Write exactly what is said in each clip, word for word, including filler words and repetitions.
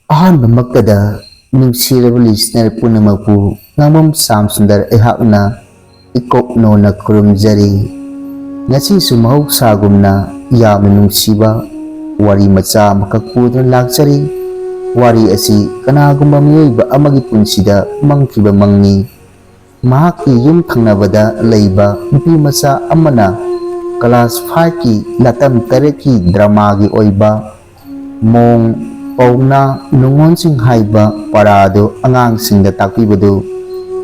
ꯑꯍꯥꯟꯕꯃꯛꯇꯗ ꯅꯨꯡꯁꯤꯔꯕ listener ꯄꯨꯝꯅꯃꯛꯄꯨ ꯉꯥꯡꯕꯝ ꯁ꯭ꯌꯥꯝ ꯁꯨꯟꯗꯔ ꯑꯩꯍꯥꯛꯅ ꯏꯀꯣꯛ ꯅꯣꯟꯅ ꯈꯨꯔꯨꯝꯖꯔꯤ꯫ ꯉꯁꯤꯁꯨ ꯃꯍꯧꯁꯥꯒꯨꯝꯅ ꯌꯥꯝꯅ ꯅꯨꯡꯁꯤꯕ ꯋꯥꯔꯤ ꯃꯆꯥ ꯑꯃꯈꯛ ꯄꯨꯗꯨꯅ ꯂꯥꯛꯆꯔꯤ꯫ ꯋꯥꯔꯤ ꯑꯁꯤ ꯀꯅꯥꯒꯨꯝꯕ ꯃꯤꯑꯣꯏꯕ ꯑꯃꯒꯤ ꯄꯨꯟꯁꯤꯗ ꯃꯪꯈꯤꯕ ꯃꯪꯅꯤ꯫ ꯃꯍꯥꯛꯀꯤ ꯌꯨꯝ ꯊꯪꯅꯕꯗ ꯂꯩꯕ ꯅꯨꯄꯤ ꯃꯆꯥ ꯑꯃꯅ class five ꯀꯤ ꯂꯥꯇꯝ ꯇꯔꯦꯠꯀꯤ drama ꯒꯤ ꯑꯣꯏꯕ ꯃꯣꯡ, ꯄꯧꯅꯥ, ꯅꯨꯡꯉꯣꯟꯁꯤꯡ ꯍꯥꯏꯕ ꯄꯔꯥꯗꯨ ꯑꯉꯥꯡꯁꯤꯡꯗ ꯇꯥꯛꯄꯤꯕꯗꯨ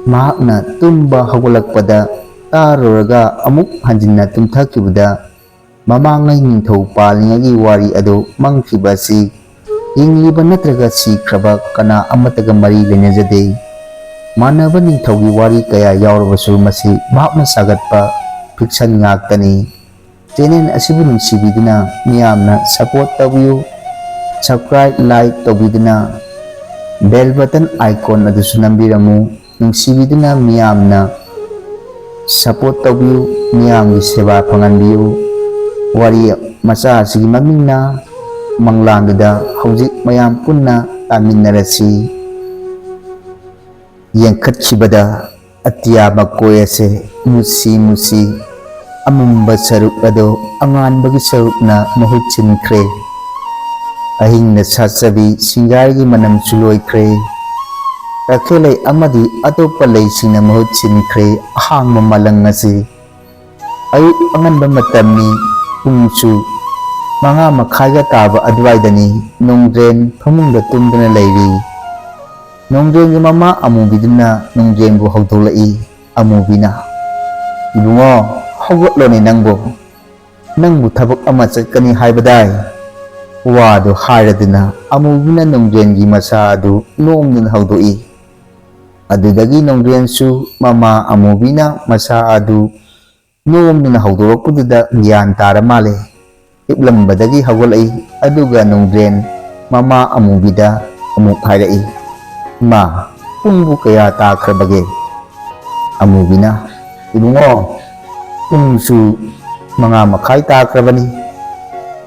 ꯃꯍꯥꯛꯅ ꯇꯨꯝꯕ ꯍꯧꯒꯠꯂꯛꯄꯗ ꯇꯥꯔꯨꯔꯒ ꯑꯃꯨꯛ ꯍꯟꯖꯤꯟꯅ ꯇꯨꯝꯊꯈꯤꯕꯗ ꯃꯃꯥꯡꯉꯩ ꯅꯤꯡꯊꯧ ꯄꯥꯜꯂꯤꯉꯩꯒꯤ ꯋꯥꯔꯤ ꯑꯗꯨ ꯃꯪꯈꯤꯕ ꯑꯁꯤ ꯍꯤꯡꯂꯤꯕ ꯅꯠꯇ꯭ꯔꯒ ꯁꯤꯈ꯭ꯔꯕ ꯀꯅꯥ ꯑꯃꯠꯇꯒ ꯃꯔꯤ ꯂꯩꯅꯖꯗꯦ꯫ ꯃꯥꯟꯅꯕ ꯅꯤꯡꯊꯧꯒꯤ ꯋꯥꯔꯤ ꯀꯌꯥ ꯌꯥꯎꯔꯕꯁꯨ ꯃꯁꯤ ꯚꯥꯞꯅ ꯁꯥꯒꯠꯄ fiction ꯉꯥꯛꯇꯅꯤ꯫ Channel ꯑꯁꯤꯕꯨ ꯅꯨꯡꯁꯤꯕꯤꯗꯨꯅ ꯃꯤꯌꯥꯝꯅ support ꯇꯧꯕꯤꯌꯨ꯫ Subscribe, like ꯇꯧꯕꯤꯗꯨꯅ bell button icon ꯑꯗꯨꯁꯨ ꯅꯝꯕꯤꯔꯝꯃꯨ꯫ ꯅꯨꯡꯁꯤꯕꯤꯗꯨꯅ ꯃꯤꯌꯥꯝꯅ support ꯇꯧꯕꯤꯌꯨ, ꯃꯤꯌꯥꯝꯒꯤ ꯁꯦꯕꯥ ꯐꯪꯍꯟꯕꯤꯌꯨ꯫ ꯋꯥꯔꯤ ꯃꯆꯥ ꯑꯁꯤꯒꯤ ꯃꯃꯤꯡꯅ ꯃꯪꯂꯥꯟꯗꯨꯗ ꯍꯧꯖꯤꯛ ꯃꯌꯥꯝ ꯄꯨꯟꯅ ꯇꯥꯃꯤꯟꯅꯔꯁꯤ꯫ ꯌꯦꯡꯈꯠꯈꯤꯕꯗ ꯑꯇꯤꯌꯥ ꯃꯀꯣꯏ ꯑꯁꯦ ꯃꯨꯁꯤ ꯃꯨꯁꯤ ꯑꯃꯝꯕ ꯁꯔꯨꯛ ꯑꯗꯨ ꯑꯉꯥꯟꯕꯒꯤ ꯁꯔꯨꯛꯅ ꯃꯍꯨꯠ ꯁꯤꯟꯈ꯭ꯔꯦ꯫ ꯑꯍꯤꯡꯅ ꯁꯥꯠꯆꯕꯤ ꯁꯤꯡꯒꯥꯏꯒꯤ ꯃꯅꯝꯁꯨ ꯂꯣꯏꯈ꯭ꯔꯦ꯫ ꯇꯈꯦꯜꯂꯩ ꯑꯃꯗꯤ ꯑꯇꯣꯞꯄ ꯂꯩꯁꯤꯡꯅ ꯃꯍꯨꯠ ꯁꯤꯟꯈ꯭ꯔꯦ ꯑꯍꯥꯡꯕ ꯃꯥꯂꯪ ꯑꯁꯤ꯫ ꯑꯌꯨꯛ ꯑꯉꯟꯕ ꯃꯇꯝꯅꯤ, ꯄꯨꯡꯁꯨ ꯃꯉꯥ ꯃꯈꯥꯏꯒ ꯇꯥꯕ ꯑꯗꯨꯋꯥꯏꯗꯅꯤ꯫ ꯅꯣꯡꯗ꯭ꯔꯦꯟ ꯐꯃꯨꯡꯗ ꯇꯨꯝꯗꯨꯅ ꯂꯩꯔꯤ꯫ ꯅꯣꯡꯗ꯭ꯔꯦꯟꯒꯤ ꯃꯃꯥ ꯑꯃꯨꯕꯤꯗꯨꯅ ꯅꯣꯡꯗ꯭ꯔꯦꯟꯕꯨ ꯍꯧꯗꯣꯛꯂꯛꯏ꯫ ꯑꯃꯨꯕꯤꯅ, "ꯏꯕꯨꯡꯉꯣ, ꯍꯧꯒꯠꯂꯣꯅꯦ ꯅꯪꯕꯨ꯫ ꯅꯪꯕꯨ ꯊꯕꯛ ꯑꯃ ꯆꯠꯀꯅꯤ ꯍꯥꯏꯕꯗꯥꯏ?" ꯋꯥꯗꯨ ꯍꯥꯏꯔꯗꯨꯅ ꯑꯃꯨꯕꯤꯅ ꯅꯣꯡꯗ꯭ꯔꯦꯟꯒꯤ ꯃꯁꯥ ꯑꯗꯨ ꯅꯣꯝꯗꯨꯅ ꯍꯧꯗꯣꯛꯏ꯫ ꯑꯗꯨꯗꯒꯤ ꯅꯣꯡꯗ꯭ꯔꯦꯟꯁꯨ ꯃꯃꯥ ꯑꯃꯨꯕꯤꯅ ꯃꯁꯥ ꯑꯗꯨ ꯅꯣꯝꯗꯨꯅ ꯍꯧꯗꯣꯔꯛꯄꯗꯨꯗ ꯒ꯭ꯌꯥꯟ ꯇꯥꯔ ꯃꯥꯜꯂꯦ꯫ ꯍꯤꯞꯂꯝꯕꯗꯒꯤ ꯍꯧꯒꯠꯂꯛꯏ꯫ ꯑꯗꯨꯒ ꯅꯣꯡꯗ꯭ꯔꯦꯟ ꯃꯃꯥ ꯑꯃꯨꯕꯤꯗ ꯑꯃꯨꯛ ꯍꯥꯏꯔꯛꯏ, "ꯏꯃꯥ, ꯄꯨꯡꯕꯨ ꯀꯌꯥ ꯇꯥꯈ꯭ꯔꯕꯒꯦ?" ꯑꯃꯨꯕꯤꯅ, "ꯏꯕꯨꯡꯉꯣ, ꯄꯨꯡꯁꯨ ꯃꯉꯥ ꯃꯈꯥꯏ ꯇꯥꯈ꯭ꯔꯕꯅꯤ꯫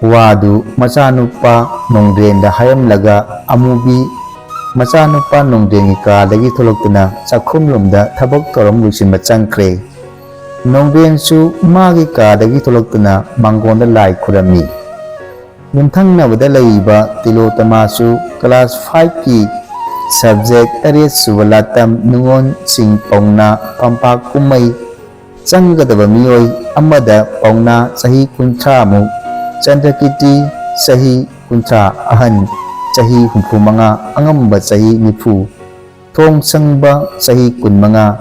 ꯋꯥꯗꯨ ꯃꯆꯥꯅꯨꯄꯥ ꯅꯣꯡꯗ꯭ꯔꯦꯟꯗ ꯍꯥꯏꯔꯝꯂꯒ ꯑꯃꯨꯕꯤ ꯃꯆꯥꯅꯨꯄꯥ ꯅꯣꯡꯗ꯭ꯔꯦꯟꯒꯤ ꯀꯥꯗꯒꯤ ꯊꯣꯛꯂꯛꯇꯨꯅ ꯆꯥꯛꯈꯨꯝꯂꯣꯝꯗ ꯊꯕꯛ ꯊꯧꯔꯝ ꯂꯣꯏꯁꯤꯟꯕ ꯆꯪꯈ꯭ꯔꯦ꯫ ꯅꯣꯡꯗ꯭ꯔꯦꯟꯁꯨ ꯃꯥꯒꯤ ꯀꯥꯗꯒꯤ ꯊꯣꯛꯂꯛꯇꯨꯅ ꯃꯥꯡꯒꯣꯟꯗ ꯂꯥꯏ ꯈꯨꯔꯝꯃꯤ꯫ ꯌꯨꯝꯊꯪꯅꯕꯗ ꯂꯩꯔꯤꯕ ꯇꯤꯂꯣꯇꯃꯥꯁꯨ class five ꯀꯤ subject ꯇꯔꯦꯠ ꯁꯨꯕ ꯂꯥꯇꯝ ꯅꯨꯡꯉꯣꯟꯁꯤꯡ ꯄꯧꯅꯥ ꯐꯝꯄꯥꯛ ꯀꯨꯝꯃꯩ ꯆꯪꯒꯗꯕ ꯃꯤꯑꯣꯏ ꯑꯃꯗ ꯄꯧꯅꯥ ꯆꯍꯤ ꯀꯨꯟꯊ꯭ꯔꯥ ꯃꯨꯛ, ꯆꯟꯗ꯭ꯔꯀꯤꯇꯤ ꯆꯍꯤ ꯀꯨꯟꯊ꯭ꯔꯥ ꯑꯍꯟ, ꯆꯍꯤ ꯍꯨꯝꯐꯨ ꯃꯉꯥ ꯑꯉꯝꯕ ꯆꯍꯤ ꯅꯤꯐꯨ, ꯊꯣꯡ ꯁꯪꯕ ꯆꯍꯤ ꯀꯨꯟ ꯃꯉꯥ,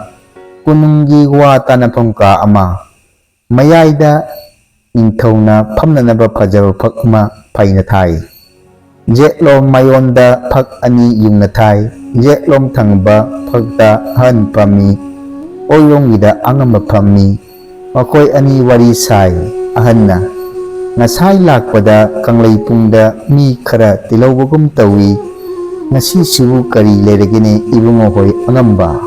ꯀꯣꯅꯨꯡꯒꯤ ꯋꯥ ꯇꯥꯅꯐꯝ ꯀꯥ ꯑꯃ, ꯃꯌꯥꯏꯗ ꯅꯤꯡꯊꯧꯅ ꯐꯝꯅꯅꯕ ꯐꯖꯕ ꯐꯛ ꯑꯃ ꯐꯩꯅ ꯊꯥꯏ꯫ ꯌꯦꯠꯂꯣꯝ ꯃꯥꯏꯌꯣꯟꯗ ꯐꯛ ꯑꯅꯤ ꯌꯨꯡꯅ ꯊꯥꯏ꯫ ꯌꯦꯠꯂꯣꯝ ꯊꯪꯕ ꯐꯛꯇ ꯑꯍꯟ ꯐꯝꯃꯤ, ꯑꯣꯏꯔꯣꯝꯒꯤꯗ ꯑꯉꯝꯕ ꯐꯝꯃꯤ꯫ ꯃꯈꯣꯏ ꯑꯅꯤ ꯋꯥꯔꯤ ꯁꯥꯏ꯫ ꯑꯍꯟꯅ, "ꯉꯁꯥꯏ ꯂꯥꯛꯄꯗ ꯀꯪꯂꯩꯄꯨꯡꯗ ꯃꯤ ꯈꯔ ꯇꯤꯜꯍꯧꯕꯒꯨꯝ ꯇꯧꯏ꯫ ꯉꯁꯤꯁꯤꯕꯨ ꯀꯔꯤ ꯂꯩꯔꯒꯦꯅꯦ ꯏꯕꯨꯡꯉꯣ ꯍꯣꯏ ꯑꯉꯝꯕ?"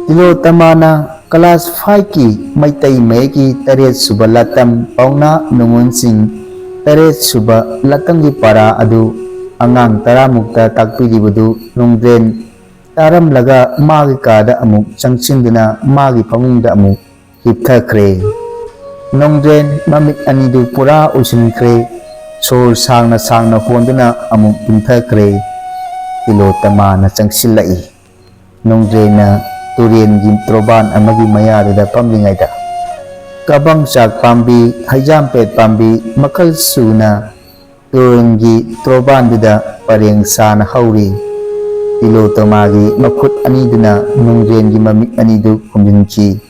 ꯇꯤꯂꯣꯇꯃꯥꯅ, "class five ꯀꯤ ꯃꯩꯇꯩ ꯃꯌꯦꯛꯀꯤ ꯇꯔꯦꯠ ꯁꯨꯕ ꯂꯥꯇꯝ ꯄꯥꯎꯅꯥ ꯅꯨꯡꯉꯣꯟꯁꯤꯡ ꯇꯔꯦꯠ ꯁꯨꯕ ꯂꯥꯇꯝꯒꯤ ꯄꯥꯔꯥ ꯑꯗꯨ ꯑꯉꯥꯡ ꯇꯔꯥꯃꯨꯛꯇ ꯇꯥꯛꯄꯤꯔꯤꯕꯗꯨ ꯅꯣꯡꯗ꯭ꯔꯦꯟ ꯇꯥꯔꯝꯂꯒ ꯃꯥꯒꯤ ꯀꯥꯗ ꯑꯃꯨꯛ ꯆꯪꯁꯤꯟꯗꯨꯅ ꯃꯥꯒꯤ ꯐꯃꯨꯡꯗ ꯑꯃꯨꯛ ꯍꯤꯞꯊꯈ꯭ꯔꯦ꯫ ꯅꯣꯡꯗ꯭ꯔꯦꯟ ꯃꯃꯤꯠ ꯑꯅꯤꯗꯨ ꯄꯨꯔꯥ ꯎꯏꯁꯤꯟꯈ꯭ꯔꯦ꯫ ꯁꯣꯔ ꯁꯥꯡꯅ ꯁꯥꯡꯅ ꯍꯣꯟꯗꯨꯅ ꯑꯃꯨꯛ ꯇꯨꯝꯊꯈ꯭ꯔꯦ꯫ ꯇꯤꯂꯣꯇꯃꯥꯅ ꯆꯪꯁꯤꯜꯂꯛꯏ꯫ ꯅꯣꯡꯗ꯭ꯔꯦꯟꯅ ꯇꯨꯔꯦꯟꯒꯤ ꯇꯣꯔꯕꯥꯟ ꯑꯃꯒꯤ ꯃꯌꯥꯗꯨꯗ ꯐꯝꯂꯤꯉꯩꯗ ꯀꯕꯪꯆꯥꯛ ꯄꯥꯝꯕꯤ, ꯍꯩꯖꯥꯝꯄꯦꯠ ꯄꯥꯝꯕꯤ ꯃꯈꯜ ꯁꯨꯅ ꯇꯨꯔꯦꯟꯒꯤ ꯇꯣꯔꯕꯥꯟꯗꯨꯗ ꯄꯔꯦꯡ ꯁꯥꯅ ꯍꯧꯔꯤ꯫ ꯇꯤꯂꯣꯇꯃꯥꯒꯤ ꯃꯈꯨꯠ ꯑꯅꯤꯗꯨꯅ ꯅꯣꯡꯗ꯭ꯔꯦꯟꯒꯤ ꯃꯃꯤꯠ ꯑꯅꯤꯗꯨ ꯈꯨꯝꯖꯤꯟꯈꯤ꯫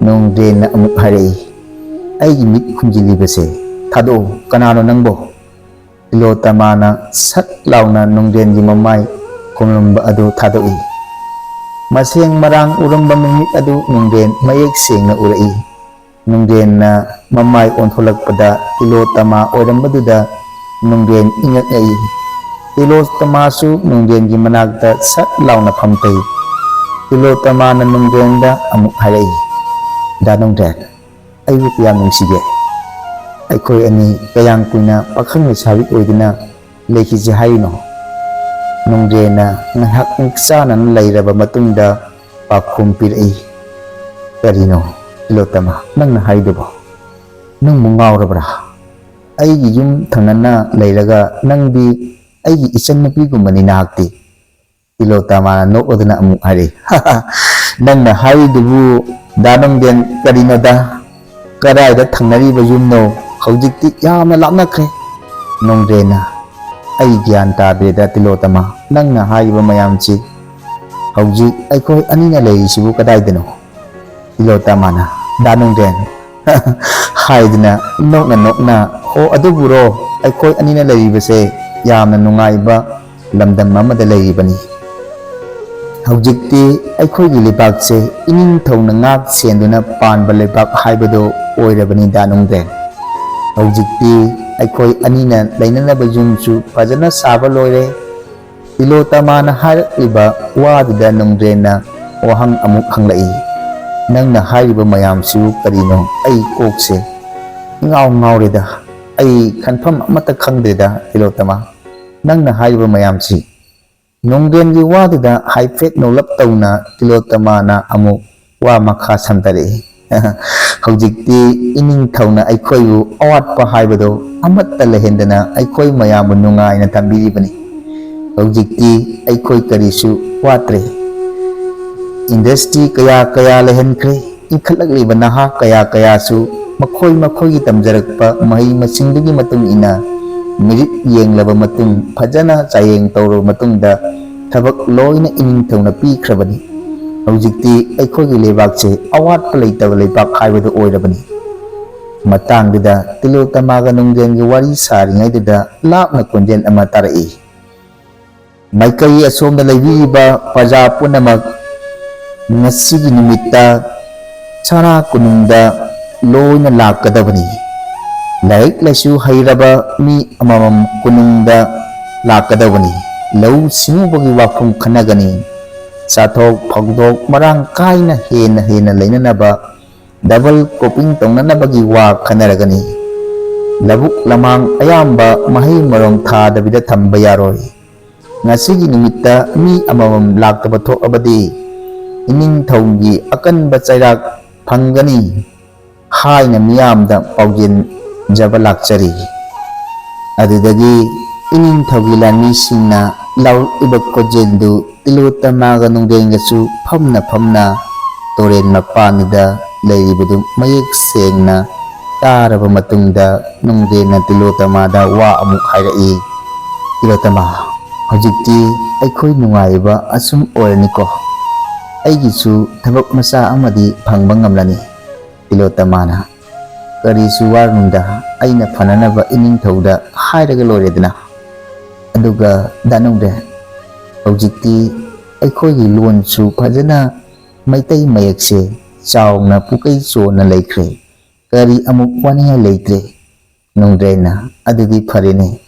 ꯅꯣꯡꯗ꯭ꯔꯦꯟꯅ ꯑꯃꯨꯛ ꯍꯥꯏꯔꯛꯏ, "ꯑꯩꯒꯤ ꯃꯤꯠ ꯈꯨꯝꯖꯤꯜꯂꯤꯕꯁꯦ ꯊꯥꯗꯣꯛꯎ, ꯀꯅꯥꯅꯣ ꯅꯪꯕꯣ?" ꯇꯤꯂꯣꯇꯃꯥꯅ ꯁꯠ ꯂꯥꯎꯅ ꯅꯣꯡꯗ꯭ꯔꯦꯟꯒꯤ ꯃꯃꯥꯏ ꯈꯨꯝꯂꯝꯕ ꯑꯗꯨ ꯊꯥꯗꯣꯛꯏ꯫ ꯃꯁꯦꯡ ꯃꯔꯥꯡ ꯎꯔꯝꯕ ꯃꯃꯤꯠ ꯑꯗꯨ ꯅꯣꯡꯗ꯭ꯔꯦꯟ ꯃꯌꯦꯛ ꯁꯦꯡꯅ ꯎꯔꯛꯏ꯫ ꯅꯣꯡꯗ꯭ꯔꯦꯟꯅ ꯃꯃꯥꯏ ꯑꯣꯟꯊꯣꯛꯂꯛꯄꯗ ꯇꯤꯂꯣꯇꯃꯥ ꯑꯣꯏꯔꯝꯕꯗꯨꯗ ꯅꯣꯡꯗ꯭ꯔꯦꯟ ꯏꯉꯛ ꯉꯛꯏ꯫ ꯇꯤꯂꯣꯇꯃꯥꯁꯨ ꯅꯣꯡꯗ꯭ꯔꯦꯟꯒꯤ ꯃꯅꯥꯛꯇ ꯁꯠ ꯂꯥꯎꯅ ꯐꯝꯊꯩ꯫ ꯇꯤꯂꯣꯇꯃꯥꯅ ꯅꯣꯡꯗ꯭ꯔꯦꯟꯗ ꯑꯃꯨꯛ ꯍꯥꯏꯔꯛꯏ, "ꯗꯥ ꯅꯣꯡꯗ꯭ꯔꯦꯟ, ꯑꯩꯕꯨ ꯀꯌꯥꯝ ꯅꯨꯡꯁꯤꯒꯦ?" ꯑꯩꯈꯣꯏ ꯑꯅꯤ ꯀꯌꯥꯝ ꯀꯨꯏꯅ ꯄꯥꯈꯪ ꯂꯩꯁꯥꯕꯤ ꯑꯣꯏꯗꯨꯅ ꯂꯩꯈꯤꯁꯦ ꯍꯥꯏꯔꯤꯅꯣ? ꯅꯣꯡꯗ꯭ꯔꯦꯟꯅ ꯉꯥꯏꯍꯥꯛ ꯆꯥꯅꯅ ꯂꯩꯔꯕ ꯃꯇꯨꯡꯗ ꯄꯥꯎꯈꯨꯝ ꯄꯤꯔꯛꯏ꯫ "ꯀꯔꯤꯅꯣ ꯇꯤꯂꯣꯇꯃ, ꯅꯪꯅ ꯍꯥꯏꯗꯨꯕꯣ? ꯅꯪꯕꯨ ꯉꯥꯎꯔꯕ꯭ꯔꯥ? ꯑꯩꯒꯤ ꯌꯨꯝ ꯊꯪꯅꯅ ꯂꯩꯔꯒ ꯅꯪꯗꯤ ꯑꯩꯒꯤ ꯏꯆꯟꯅꯨꯄꯤꯒꯨꯝꯕꯅꯤ ꯅꯍꯥꯛꯇꯤ?" ꯇꯤꯂꯣꯇꯃꯥꯅ ꯅꯣꯛꯂꯗꯨꯅ ꯑꯃꯨꯛ ꯍꯥꯏꯔꯛꯏ, "ꯅꯪꯅ ꯍꯥꯏꯔꯤꯗꯨꯕꯨ ꯗꯥ ꯅꯣꯡꯗ꯭ꯔꯦꯟ, ꯀꯔꯤꯅꯣꯗ? ꯀꯗꯥꯏꯗ ꯊꯪꯅꯔꯤꯕ ꯌꯨꯝꯅꯣ? ꯍꯧꯖꯤꯛꯇꯤ ꯌꯥꯝꯅ ꯂꯥꯞꯅꯈ꯭ꯔꯦ꯫" ꯅꯣꯡꯗ꯭ꯔꯦꯟꯅ, "ꯑꯩ ꯒ꯭ꯌꯥꯟ ꯇꯥꯗ꯭ꯔꯦꯗ ꯇꯤꯂꯣꯇꯃꯥ, ꯅꯪꯅ ꯍꯥꯏꯔꯤꯕ ꯃꯌꯥꯝꯁꯤ꯫ ꯍꯧꯖꯤꯛ ꯑꯩꯈꯣꯏ ꯑꯅꯤꯅ ꯂꯩꯔꯤꯁꯤꯕꯨ ꯀꯗꯥꯏꯗꯅꯣ?" ꯇꯤꯂꯣꯇꯃꯥꯅ, "ꯗꯥ ꯅꯣꯡꯗ꯭ꯔꯦꯟ" ꯍꯥꯏꯗꯨꯅ ꯅꯣꯛꯅ ꯅꯣꯛꯅ, "ꯑꯣ, ꯑꯗꯨꯕꯨꯔꯣ, ꯑꯩꯈꯣꯏ ꯑꯅꯤꯅ ꯂꯩꯔꯤꯕꯁꯦ ꯌꯥꯝꯅ ꯅꯨꯡꯉꯥꯏꯕ ꯂꯝꯗꯝ ꯑꯃꯗ ꯂꯩꯔꯤꯕꯅꯤ꯫ ꯍꯧꯖꯤꯛꯇꯤ ꯑꯩꯈꯣꯏꯒꯤ ꯂꯩꯕꯥꯛꯁꯦ ꯏꯅꯤꯡꯊꯧꯅ ꯉꯥꯛ ꯁꯦꯟꯗꯨꯅ ꯄꯥꯟꯕ ꯂꯩꯕꯥꯛ ꯍꯥꯏꯕꯗꯨ ꯑꯣꯏꯔꯕꯅꯤ ꯗꯥ ꯅꯣꯡꯗ꯭ꯔꯦꯟ꯫ ꯍꯧꯖꯤꯛꯇꯤ ꯑꯩꯈꯣꯏ ꯑꯅꯤꯅ ꯂꯩꯅꯅꯕ ꯌꯨꯝꯁꯨ ꯐꯖꯅ ꯁꯥꯕ ꯂꯣꯏꯔꯦ꯫" ꯇꯤꯂꯣꯇꯃꯥꯅ ꯍꯥꯏꯔꯛꯂꯤꯕ ꯋꯥꯗꯨꯗ ꯅꯣꯡꯗ꯭ꯔꯦꯟꯅ ꯋꯥꯍꯪ ꯑꯃꯨꯛ ꯍꯪꯂꯛꯏ, "ꯅꯪꯅ ꯍꯥꯏꯔꯤꯕ ꯃꯌꯥꯝꯁꯤꯕꯨ ꯀꯔꯤꯅꯣ? ꯑꯩ ꯀꯣꯛꯁꯦ ꯏꯉꯥꯎ ꯉꯥꯎꯔꯦꯗ꯫ ꯑꯩ ꯈꯟꯐꯝ ꯑꯃꯠꯇ ꯈꯪꯗ꯭ꯔꯦꯗ ꯇꯤꯂꯣꯇꯃꯥ, ꯅꯪꯅ ꯍꯥꯏꯔꯤꯕ ꯃꯌꯥꯝꯁꯤ꯫" ꯅꯣꯡꯗ꯭ꯔꯦꯟꯒꯤ ꯋꯥꯗꯨꯗ ꯍꯥꯏꯐꯦꯠ ꯅꯣꯛꯂꯞ ꯇꯧꯅ ꯇꯤꯂꯣꯇꯃꯥꯅ ꯑꯃꯨꯛ ꯋꯥ ꯃꯈꯥ ꯁꯝꯊꯔꯛꯏ, "ꯍꯧꯖꯤꯛꯇꯤ ꯏꯅꯤꯡꯊꯧꯅ ꯑꯩꯈꯣꯏꯕꯨ ꯑꯋꯥꯠꯄ ꯍꯥꯏꯕꯗꯨ ꯑꯃꯠꯇ ꯂꯩꯍꯟꯗꯅ ꯑꯩꯈꯣꯏ ꯃꯌꯥꯝꯕꯨ ꯅꯨꯡꯉꯥꯏꯅ ꯊꯝꯕꯤꯔꯤꯕꯅꯤ꯫ ꯍꯧꯖꯤꯛꯇꯤ ꯑꯩꯈꯣꯏ ꯀꯔꯤꯁꯨ ꯋꯥꯠꯇ꯭ꯔꯦ꯫ ꯏꯟꯗꯁꯇ꯭ꯔꯤ ꯀꯌꯥ ꯀꯌꯥ ꯂꯩꯍꯟꯈ꯭ꯔꯦ꯫ ꯏꯟꯈꯠꯂꯛꯂꯤꯕ ꯅꯍꯥ ꯀꯌꯥ ꯀꯌꯥꯁꯨ ꯃꯈꯣꯏ ꯃꯈꯣꯏꯒꯤ ꯇꯝꯖꯔꯛꯄ ꯃꯍꯩ ꯃꯁꯤꯡꯗꯨꯒꯤ ꯃꯇꯨꯡ ꯏꯟꯅ ꯃꯤꯔꯤꯠ ꯌꯦꯡꯂꯕ ꯃꯇꯨꯡ, ꯐꯖꯅ ꯆꯥꯌꯦꯡ ꯇꯧꯔꯕ ꯃꯇꯨꯡꯗ ꯊꯕꯛ ꯂꯣꯏꯅ ꯏꯅꯤꯡꯊꯧꯅ ꯄꯤꯈ꯭ꯔꯕꯅꯤ꯫ ꯍꯧꯖꯤꯛꯇꯤ ꯑꯩꯈꯣꯏꯒꯤ ꯂꯩꯕꯥꯛꯁꯦ ꯑꯋꯥꯠꯄ ꯂꯩꯇꯕ ꯂꯩꯕꯥꯛ ꯍꯥꯏꯕꯗꯨ ꯑꯣꯏꯔꯕꯅꯤ꯫" ꯃꯇꯥꯡꯗꯨꯗ ꯇꯤꯂꯣꯇꯃꯥꯒ ꯅꯣꯡꯗ꯭ꯔꯦꯟꯒꯤ ꯋꯥꯔꯤ ꯁꯥꯔꯤꯉꯩꯗꯨꯗ ꯂꯥꯞꯅ ꯈꯣꯟꯖꯦꯜ ꯑꯃ ꯇꯥꯔꯛꯏ꯫ "ꯃꯥꯏꯀꯩ ꯑꯁꯣꯝꯗ ꯂꯩꯕꯤꯔꯤꯕ ꯄ꯭ꯔꯖꯥ ꯄꯨꯝꯅꯃꯛ ꯉꯁꯤꯒꯤ ꯅꯨꯃꯤꯠꯇ ꯁꯅꯥ ꯀꯣꯅꯨꯡꯗ ꯂꯣꯏꯅ ꯂꯥꯛꯀꯗꯕꯅꯤ꯫ ꯂꯥꯏꯔꯤꯛ ꯂꯥꯏꯁꯨ ꯍꯩꯔꯕ ꯃꯤ ꯑꯃꯃꯝ ꯀꯣꯅꯨꯡꯗ ꯂꯥꯛꯀꯗꯕꯅꯤ꯫ ꯂꯧꯎ ꯁꯤꯡꯎꯕꯒꯤ ꯋꯥꯐꯝ ꯈꯟꯅꯒꯅꯤ꯫ ꯆꯥꯊꯣꯛ ꯐꯧꯗꯣꯛ ꯃꯔꯥꯡ ꯀꯥꯏꯅ ꯍꯦꯟꯅ ꯍꯦꯟꯅ ꯂꯩꯅꯅꯕ ꯗꯕꯜ ꯀ꯭ꯔꯣꯞꯄꯤꯡ ꯇꯧꯅꯅꯕꯒꯤ ꯋꯥ ꯈꯟꯅꯔꯒꯅꯤ꯫ ꯂꯧꯕꯨꯛ ꯂꯝꯍꯥꯡ ꯑꯌꯥꯝꯕ ꯃꯍꯩ ꯃꯔꯣꯡ ꯊꯥꯗꯕꯤꯗ ꯊꯝꯕ ꯌꯥꯔꯣꯏ꯫ ꯉꯁꯤꯒꯤ ꯅꯨꯃꯤꯠꯇ ꯃꯤ ꯑꯃꯃꯝ ꯂꯥꯛꯇꯕ ꯊꯣꯛꯂꯕꯗꯤ ꯏꯅꯤꯡꯊꯧꯒꯤ ꯑꯀꯟꯕ ꯆꯩꯔꯥꯛ ꯐꯪꯒꯅꯤ ꯍꯥꯏꯅ ꯃꯤꯌꯥꯝꯗ ꯄꯥꯎꯖꯦꯟꯖꯕ ꯂꯥꯛꯆꯔꯤ꯫ ꯑꯗꯨꯗꯒꯤ ꯏꯅꯤꯡꯊꯧꯒꯤ ꯂꯥꯟꯃꯤꯁꯤꯡꯅ ꯂꯧꯔꯛꯂꯤꯕ ꯈꯣꯟꯖꯦꯜꯗꯨ ꯇꯤꯂꯣꯇꯃꯥꯒ ꯅꯨꯡꯗꯦꯟꯒꯁꯨ ꯐꯝꯅ ꯐꯝꯅ ꯇꯨꯔꯦꯜ ꯃꯄꯥꯟꯗꯨꯗ ꯂꯩꯔꯤꯕꯗꯨ ꯃꯌꯦꯛ ꯁꯦꯡꯅ ꯇꯥꯔꯕ ꯃꯇꯨꯡꯗ ꯅꯨꯡꯗꯦꯟꯅ ꯇꯤꯂꯣꯇꯃꯥꯗ ꯋꯥ ꯑꯃꯨꯛ ꯍꯥꯏꯔꯛꯏ, "ꯇꯤꯂꯣꯇꯃꯥ, ꯍꯧꯖꯤꯛꯇꯤ ꯑꯩꯈꯣꯏ ꯅꯨꯡꯉꯥꯏꯕ ꯑꯁꯨꯝ ꯑꯣꯏꯔꯅꯤꯀꯣ? ꯑꯩꯒꯤꯁꯨ ꯊꯕꯛ ꯃꯆꯥ ꯑꯃꯗꯤ ꯐꯪꯕ ꯉꯝꯂꯅꯤ꯫" ꯇꯤꯂꯣꯇꯃꯥꯅ, "ꯀꯔꯤꯁꯨ ꯋꯥꯔꯨꯅꯨꯗ, ꯑꯩꯅ ꯐꯅꯅꯕ ꯏꯅꯤꯡꯊꯧꯗ ꯍꯥꯏꯔꯒ ꯂꯣꯏꯔꯦꯗꯅ꯫ ꯑꯗꯨꯒ ꯗꯥ ꯅꯨꯡꯗꯦꯟ, ꯍꯧꯖꯤꯛꯇꯤ ꯑꯩꯈꯣꯏꯒꯤ ꯂꯣꯟꯁꯨ ꯐꯖꯅ ꯃꯩꯇꯩ ꯃꯌꯦꯛꯁꯦ ꯆꯥꯎꯅ ꯄꯨꯀꯩ ꯆꯣꯟꯅ ꯂꯩꯈ꯭ꯔꯦ꯫ ꯀꯔꯤ ꯑꯃꯨꯛ ꯋꯥꯅꯤꯡꯉꯥꯏ ꯂꯩꯇ꯭ꯔꯦ꯫" ꯅꯨꯡꯗꯦꯟꯅ, "ꯑꯗꯨꯗꯤ ꯐꯔꯦꯅꯦ꯫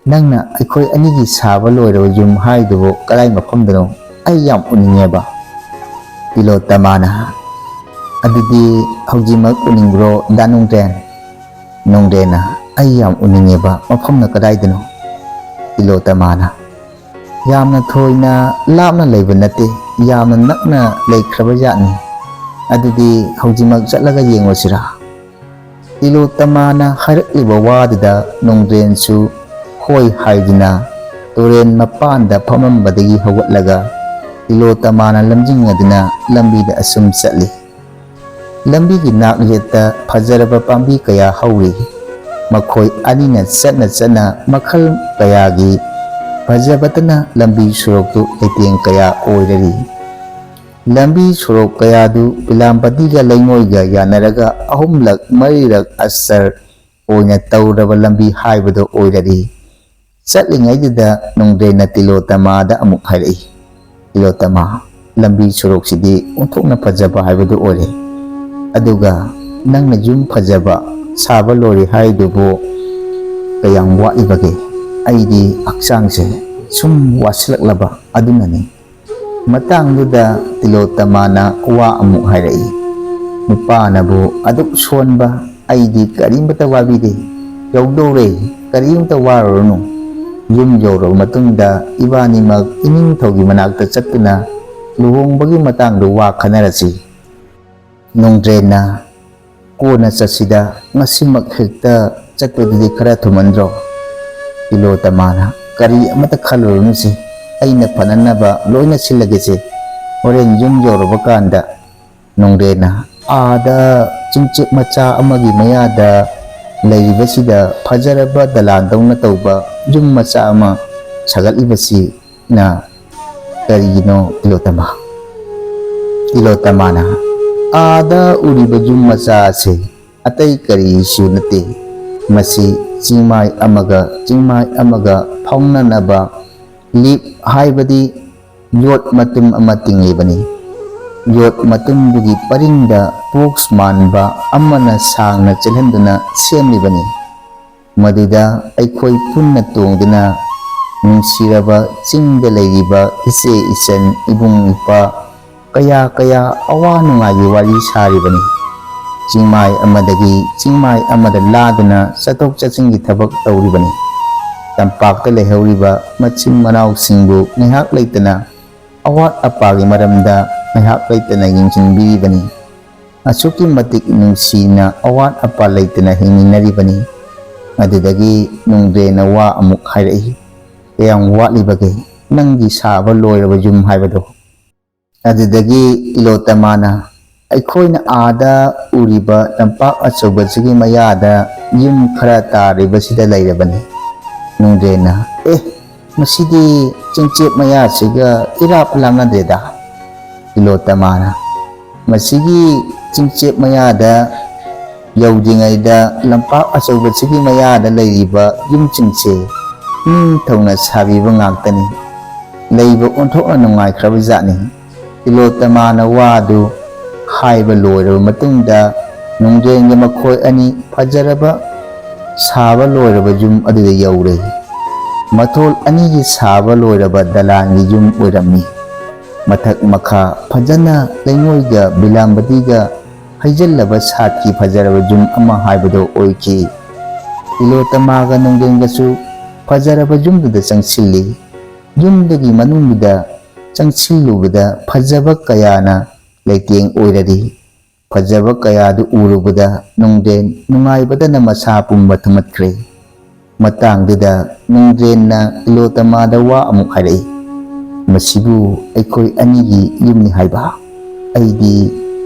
ꯅꯪꯅ ꯑꯩꯈꯣꯏ ꯑꯅꯤꯒꯤ ꯁꯥꯕ ꯂꯣꯏꯔꯕ ꯌꯨꯝ ꯍꯥꯏꯗꯨꯕꯨ ꯀꯗꯥꯏ ꯃꯐꯝꯗꯅꯣ? ꯑꯩ ꯌꯥꯝ ꯎꯅꯤꯡꯉꯦꯕ꯫" ꯇꯤꯂꯣꯇꯃꯥꯅ, "ꯑꯗꯨꯗꯤ ꯍꯧꯖꯤꯛꯃꯛ ꯎꯅꯤꯡꯕ꯭ꯔꯣ ꯗꯥ ꯅꯨꯡꯗꯦꯟ?" ꯅꯨꯡꯗꯦꯟꯅ, "ꯑꯩ ꯌꯥꯝ ꯎꯅꯤꯡꯉꯦꯕ, ꯃꯐꯝꯅ ꯀꯗꯥꯏꯗꯅꯣ?" ꯇꯤꯂꯣꯇꯃꯥꯅ, "ꯌꯥꯝꯅ ꯊꯣꯏꯅ ꯂꯥꯞꯅ ꯂꯩꯕ ꯅꯠꯇꯦ, ꯌꯥꯝꯅ ꯅꯛꯅ ꯂꯩꯈ꯭ꯔꯕ ꯖꯥꯠꯅꯤ꯫ ꯑꯗꯨꯗꯤ ꯍꯧꯖꯤꯛꯃꯛ ꯆꯠꯂꯒ ꯌꯦꯡꯉꯨꯁꯤꯔꯥ?" ꯇꯤꯂꯣꯇꯃꯥꯅ ꯍꯥꯏꯔꯛꯂꯤꯕ ꯋꯥꯗꯨꯗ ꯅꯣꯡꯗ꯭ꯔꯦꯟꯁꯨ ꯍꯣꯏ ꯍꯥꯏꯗꯨꯅ ꯇꯨꯔꯦꯟ ꯃꯄꯥꯟꯗ ꯐꯝꯂꯝꯕꯗꯒꯤ ꯍꯧꯒꯠꯂꯒ ꯇꯤꯂꯣꯇꯃꯥꯅ ꯂꯝꯖꯤꯡꯉꯗꯨꯅ ꯂꯝꯕꯤꯗ ꯑꯁꯨꯝ ꯆꯠꯂꯤ꯫ ꯂꯝꯕꯤꯒꯤ ꯅꯥꯛ ꯌꯦꯠꯇ ꯐꯖꯔꯕ ꯄꯥꯝꯕꯤ ꯀꯌꯥ ꯍꯧꯔꯤ꯫ ꯃꯈꯣꯏ ꯑꯅꯤꯅ ꯆꯠꯅ ꯆꯠꯅ ꯃꯈꯜ ꯀꯌꯥꯒꯤ ꯐꯖꯕꯇꯅ ꯂꯝꯕꯤ ꯁꯣꯔꯣꯛꯇꯨ ꯂꯩꯇꯦꯡ ꯀꯌꯥ ꯑꯣꯏꯔꯔꯤ꯫ ꯂꯝꯕꯤ ꯁꯣꯔꯣꯛ ꯀꯌꯥꯗꯨ ꯄꯤꯂꯥꯝꯄꯇꯤꯒ ꯂꯩꯉꯣꯏꯒ ꯌꯥꯅꯔꯒ ꯑꯍꯨꯝꯂꯛ ꯃꯔꯤꯔꯛ ꯑꯁꯔ ꯑꯣꯏꯅ ꯇꯧꯔꯕ ꯂꯝꯕꯤ ꯍꯥꯏꯕꯗꯨ ꯑꯣꯏꯔꯔꯤ꯫ ꯆꯠꯂꯤꯉꯩꯗꯨꯗ ꯅꯣꯡꯗ꯭ꯔꯦꯟꯅ ꯇꯤꯂꯣꯇꯃꯥꯗ ꯑꯃꯨꯛ ꯍꯥꯏꯔꯛꯏ, "ꯇꯤꯂꯣꯇꯃꯥ, ꯂꯝꯕꯤ ꯁꯣꯔꯣꯛꯁꯤꯗꯤ ꯑꯣꯟꯊꯣꯛꯅ ꯐꯖꯕ ꯍꯥꯏꯕꯗꯨ ꯑꯣꯏꯔꯦ꯫ ꯑꯗꯨꯒ ꯅꯪꯅ ꯌꯨꯝ ꯐꯖꯕ ꯁꯥꯕ ꯂꯣꯏꯔꯦ ꯍꯥꯏꯗꯨꯕꯨ ꯀꯌꯥꯝ ꯋꯥꯠꯂꯤꯕꯒꯦ? ꯑꯩꯗꯤ ꯍꯛꯆꯥꯡꯁꯦ ꯁꯨꯝ ꯋꯥꯁꯤꯜꯂꯛꯂꯕ ꯑꯗꯨꯅꯅꯤ꯫" ꯃꯇꯥꯡꯗꯨꯗ ꯇꯤꯂꯣꯇꯃꯥꯅ ꯋꯥ ꯑꯃꯨꯛ ꯍꯥꯏꯔꯛꯏ, "ꯅꯨꯄꯥꯅꯕꯨ ꯑꯗꯨꯛ ꯁꯣꯟꯕ ꯑꯩꯗꯤ ꯀꯔꯤꯃꯇ ꯋꯥꯕꯤꯗꯦ꯫ ꯌꯧꯗꯧꯔꯦ, ꯀꯔꯤꯝꯇ ꯋꯥꯔꯨꯔꯅꯨ꯫ ꯌꯨꯝ ꯌꯧꯔꯕ ꯃꯇꯨꯡꯗ ꯏꯕꯥꯅꯤꯃꯛ ꯏꯅꯤꯡꯊꯧꯒꯤ ꯃꯅꯥꯛꯇ ꯆꯠꯇꯨꯅ ꯂꯨꯍꯣꯡꯕꯒꯤ ꯃꯇꯥꯡꯗ ꯋꯥ ꯈꯟꯅꯔꯁꯤ꯫ ꯅꯣꯡꯗ꯭ꯔꯦꯟꯅ, "ꯀꯣꯟꯅ ꯆꯠꯁꯤꯗ, ꯉꯁꯤꯃꯛ ꯍꯦꯛꯇ ꯆꯠꯄꯗꯨꯗꯤ ꯈꯔ ꯊꯨꯃꯟꯗ꯭ꯔꯣ?" ꯇꯤꯂꯣꯇꯃꯥꯅ, "ꯀꯔꯤ ꯑꯃꯠꯇ ꯈꯜꯂꯨꯔꯅꯨꯁꯦ, ꯑꯩꯅ ꯐꯅꯅꯕ ꯂꯣꯏꯅ ꯁꯤꯜꯂꯒꯦꯁꯦ꯫ ꯍꯣꯔꯦꯟ ꯌꯨꯝ ꯌꯧꯔꯕ ꯀꯥꯟꯗ ꯅꯣꯡꯗ꯭ꯔꯦꯟꯅ, ꯑꯥꯗ ꯆꯤꯡꯆꯦꯞ ꯃꯆꯥ ꯑꯃꯒꯤ ꯃꯌꯥꯗ ꯂꯩꯔꯤꯕꯁꯤꯗ ꯐꯖꯔꯕ ꯗꯂꯥꯟꯗꯧꯅ ꯇꯧꯕ ꯌꯨꯝ ꯃꯆꯥ ꯑꯃ ꯁꯥꯒꯠꯂꯤꯕꯁꯤꯅ ꯀꯔꯤꯒꯤꯅꯣ ꯇꯤꯂꯣꯇꯃꯥ?" ꯇꯤꯂꯣꯇꯃꯥꯅ, "ꯑꯥꯗ ꯎꯔꯤꯕ ꯌꯨꯝ ꯃꯆꯥ ꯑꯁꯤ ꯑꯇꯩ ꯀꯔꯤꯁꯨ ꯅꯠꯇꯦ꯫ ꯃꯁꯤ ꯆꯤꯡꯃꯥꯏ ꯑꯃꯒ ꯆꯤꯡꯃꯥꯏ ꯑꯃꯒ ꯐꯥꯎꯅꯅꯕ ꯂꯤꯞ, ꯍꯥꯏꯕꯗꯤ ꯌꯣꯠ ꯃꯇꯨꯝ ꯑꯃ ꯇꯤꯡꯂꯤꯕꯅꯤ꯫ ꯌꯣꯠ ꯃꯇꯨꯝꯗꯨꯒꯤ ꯄꯔꯤꯡꯗ ꯕꯣꯛꯁ ꯃꯥꯟꯕ ꯑꯃꯅ ꯁꯥꯡꯅ ꯆꯦꯜꯍꯟꯗꯨꯅ ꯁꯦꯝꯂꯤꯕꯅꯤ꯫ ꯃꯗꯨꯗ ꯑꯩꯈꯣꯏ ꯄꯨꯟꯅ ꯇꯣꯡꯗꯨꯅ ꯅꯨꯡꯁꯤꯔꯕ ꯆꯤꯡꯗ ꯂꯩꯔꯤꯕ ꯏꯆꯦ ꯏꯆꯟ, ꯏꯕꯨꯡ ꯏꯄ꯭ꯋꯥ ꯀꯌꯥ ꯀꯌꯥ ꯑꯋꯥ ꯅꯨꯡꯉꯥꯏꯒꯤ ꯋꯥꯔꯤ ꯁꯥꯔꯤꯕꯅꯤ꯫ ꯆꯤꯡꯃꯥꯏ ꯑꯃꯗꯒꯤ ꯆꯤꯡꯃꯥꯏ ꯑꯃꯗ ꯂꯥꯗꯨꯅ ꯆꯠꯊꯣꯛ ꯆꯠꯁꯤꯟꯒꯤ ꯊꯕꯛ ꯇꯧꯔꯤꯕꯅꯤ꯫ ꯇꯝꯄꯥꯛꯇ ꯂꯩꯍꯧꯔꯤꯕ ꯃꯆꯤꯟ ꯃꯅꯥꯎꯁꯤꯡꯕꯨ ꯉꯥꯏꯍꯥꯛ ꯂꯩꯇꯅ ꯑꯋꯥꯠ ꯑꯄꯥꯒꯤ ꯃꯔꯝꯗ ꯉꯥꯏꯍꯥꯛ ꯂꯩꯇꯅ ꯌꯦꯡꯁꯤꯟꯕꯤꯔꯤꯕꯅꯤ꯫ ꯑꯁꯨꯛꯀꯤ ꯃꯇꯤꯛ ꯅꯨꯡꯁꯤꯅ ꯑꯋꯥꯠ ꯑꯄꯥ ꯂꯩꯇꯅ ꯍꯤꯡꯃꯤꯟꯅꯔꯤꯕꯅꯤ꯫ ꯑꯗꯨꯗꯒꯤ ꯅꯣꯡꯗ꯭ꯔꯦꯟꯅ ꯋꯥ ꯑꯃꯨꯛ ꯍꯥꯏꯔꯛꯏ, "ꯀꯌꯥꯝ ꯋꯥꯠꯂꯤꯕꯒꯦ ꯅꯪꯒꯤ ꯁꯥꯕ ꯂꯣꯏꯔꯕ ꯌꯨꯝ ꯍꯥꯏꯕꯗꯣ?" ꯑꯗꯨꯗꯒꯤ ꯇꯤꯂꯣꯇꯃꯥꯅ, "ꯑꯩꯈꯣꯏꯅ ꯑꯥꯗ ꯎꯔꯤꯕ ꯇꯝꯄꯥꯛ ꯑꯆꯧꯕꯁꯤꯒꯤ ꯃꯌꯥꯗ ꯌꯨꯝ ꯈꯔ ꯇꯥꯔꯤꯕꯁꯤꯗ ꯂꯩꯔꯕꯅꯤ꯫" ꯅꯣꯡꯗ꯭ꯔꯦꯟꯅ, "ꯑꯦ, ꯃꯁꯤꯗꯤ ꯆꯤꯡꯆꯦꯞ ꯃꯌꯥꯁꯤꯒ ꯏꯔꯥꯞ ꯂꯥꯞꯅꯗꯦꯗ꯫" ꯇꯤꯂꯣꯇꯃꯥꯅ, "ꯃꯁꯤꯒꯤ ꯆꯤꯡꯆꯦꯞ ꯃꯌꯥꯗ ꯌꯧꯗ꯭ꯔꯤꯉꯩꯗ ꯂꯝꯄꯥꯛ ꯑꯆꯧꯕꯁꯤꯒꯤ ꯃꯌꯥꯗ ꯂꯩꯔꯤꯕ ꯌꯨꯝꯁꯤꯡꯁꯦ ꯅꯤꯡꯊꯧꯅ ꯁꯥꯕꯤꯕ ꯉꯥꯛꯇꯅꯤ꯫ ꯂꯩꯕ ꯑꯣꯟꯊꯣꯛꯅ ꯅꯨꯡꯉꯥꯏꯈ꯭ꯔꯕ ꯖꯥꯠꯅꯤ꯫" ꯇꯤꯂꯣꯇꯃꯥꯅ ꯋꯥꯗꯨ ꯍꯥꯏꯕ ꯂꯣꯏꯔꯕ ꯃꯇꯨꯡꯗ, ꯅꯣꯡꯗ꯭ꯔꯦꯟꯒ ꯃꯈꯣꯏ ꯑꯅꯤ ꯐꯖꯔꯕ ꯁꯥꯕ ꯂꯣꯏꯔꯕ ꯌꯨꯝ ꯑꯗꯨꯗ ꯌꯧꯔꯦ꯫ ꯃꯊꯣꯜ ꯑꯅꯤꯒꯤ ꯁꯥꯕ ꯂꯣꯏꯔꯕ ꯗꯂꯥꯟꯒꯤ ꯌꯨꯝ ꯑꯣꯏꯔꯝꯃꯤ꯫ ꯃꯊꯛ ꯃꯈꯥ ꯐꯖꯅ ꯂꯩꯉꯣꯏꯒ ꯕꯤꯂꯥꯝꯕꯗꯤꯒ ꯍꯩꯖꯤꯜꯂꯕ ꯁꯥꯠꯀꯤ ꯐꯖꯔꯕ ꯌꯨꯝ ꯑꯃ ꯍꯥꯏꯕꯗꯨ ꯑꯣꯏꯈꯤ꯫ ꯇꯤꯂꯣꯇꯃꯥꯒ ꯅꯣꯡꯗ꯭ꯔꯦꯟꯒꯁꯨ ꯐꯖꯔꯕ ꯌꯨꯝꯗꯨꯗ ꯆꯪꯁꯤꯜꯂꯤ꯫ ꯌꯨꯝꯗꯨꯒꯤ ꯃꯅꯨꯡꯗꯨꯗ ꯆꯪꯁꯤꯜꯂꯨꯕꯗ ꯐꯖꯕ ꯀꯌꯥꯅ ꯂꯩꯇꯦꯡ ꯑꯣꯏꯔꯔꯤ꯫ ꯐꯖꯕ ꯀꯌꯥꯗꯨ ꯎꯔꯨꯕꯗ ꯅꯣꯡꯗ꯭ꯔꯦꯟ ꯅꯨꯡꯉꯥꯏꯕꯗꯅ ꯃꯁꯥ ꯄꯨꯝꯕ ꯊꯨꯝꯃꯠꯈ꯭ꯔꯦ꯫ ꯃꯇꯥꯡꯗꯨꯗ ꯅꯣꯡꯗ꯭ꯔꯦꯟꯅ ꯇꯤꯂꯣꯇꯃꯥꯗ ꯋꯥ ꯑꯃꯨꯛ ꯍꯥꯏꯔꯛꯏ, "ꯃꯁꯤꯕꯨ ꯑꯩꯈꯣꯏ ꯑꯅꯤꯒꯤ ꯌꯨꯝꯅꯤ ꯍꯥꯏꯕ? ꯑꯩꯗꯤ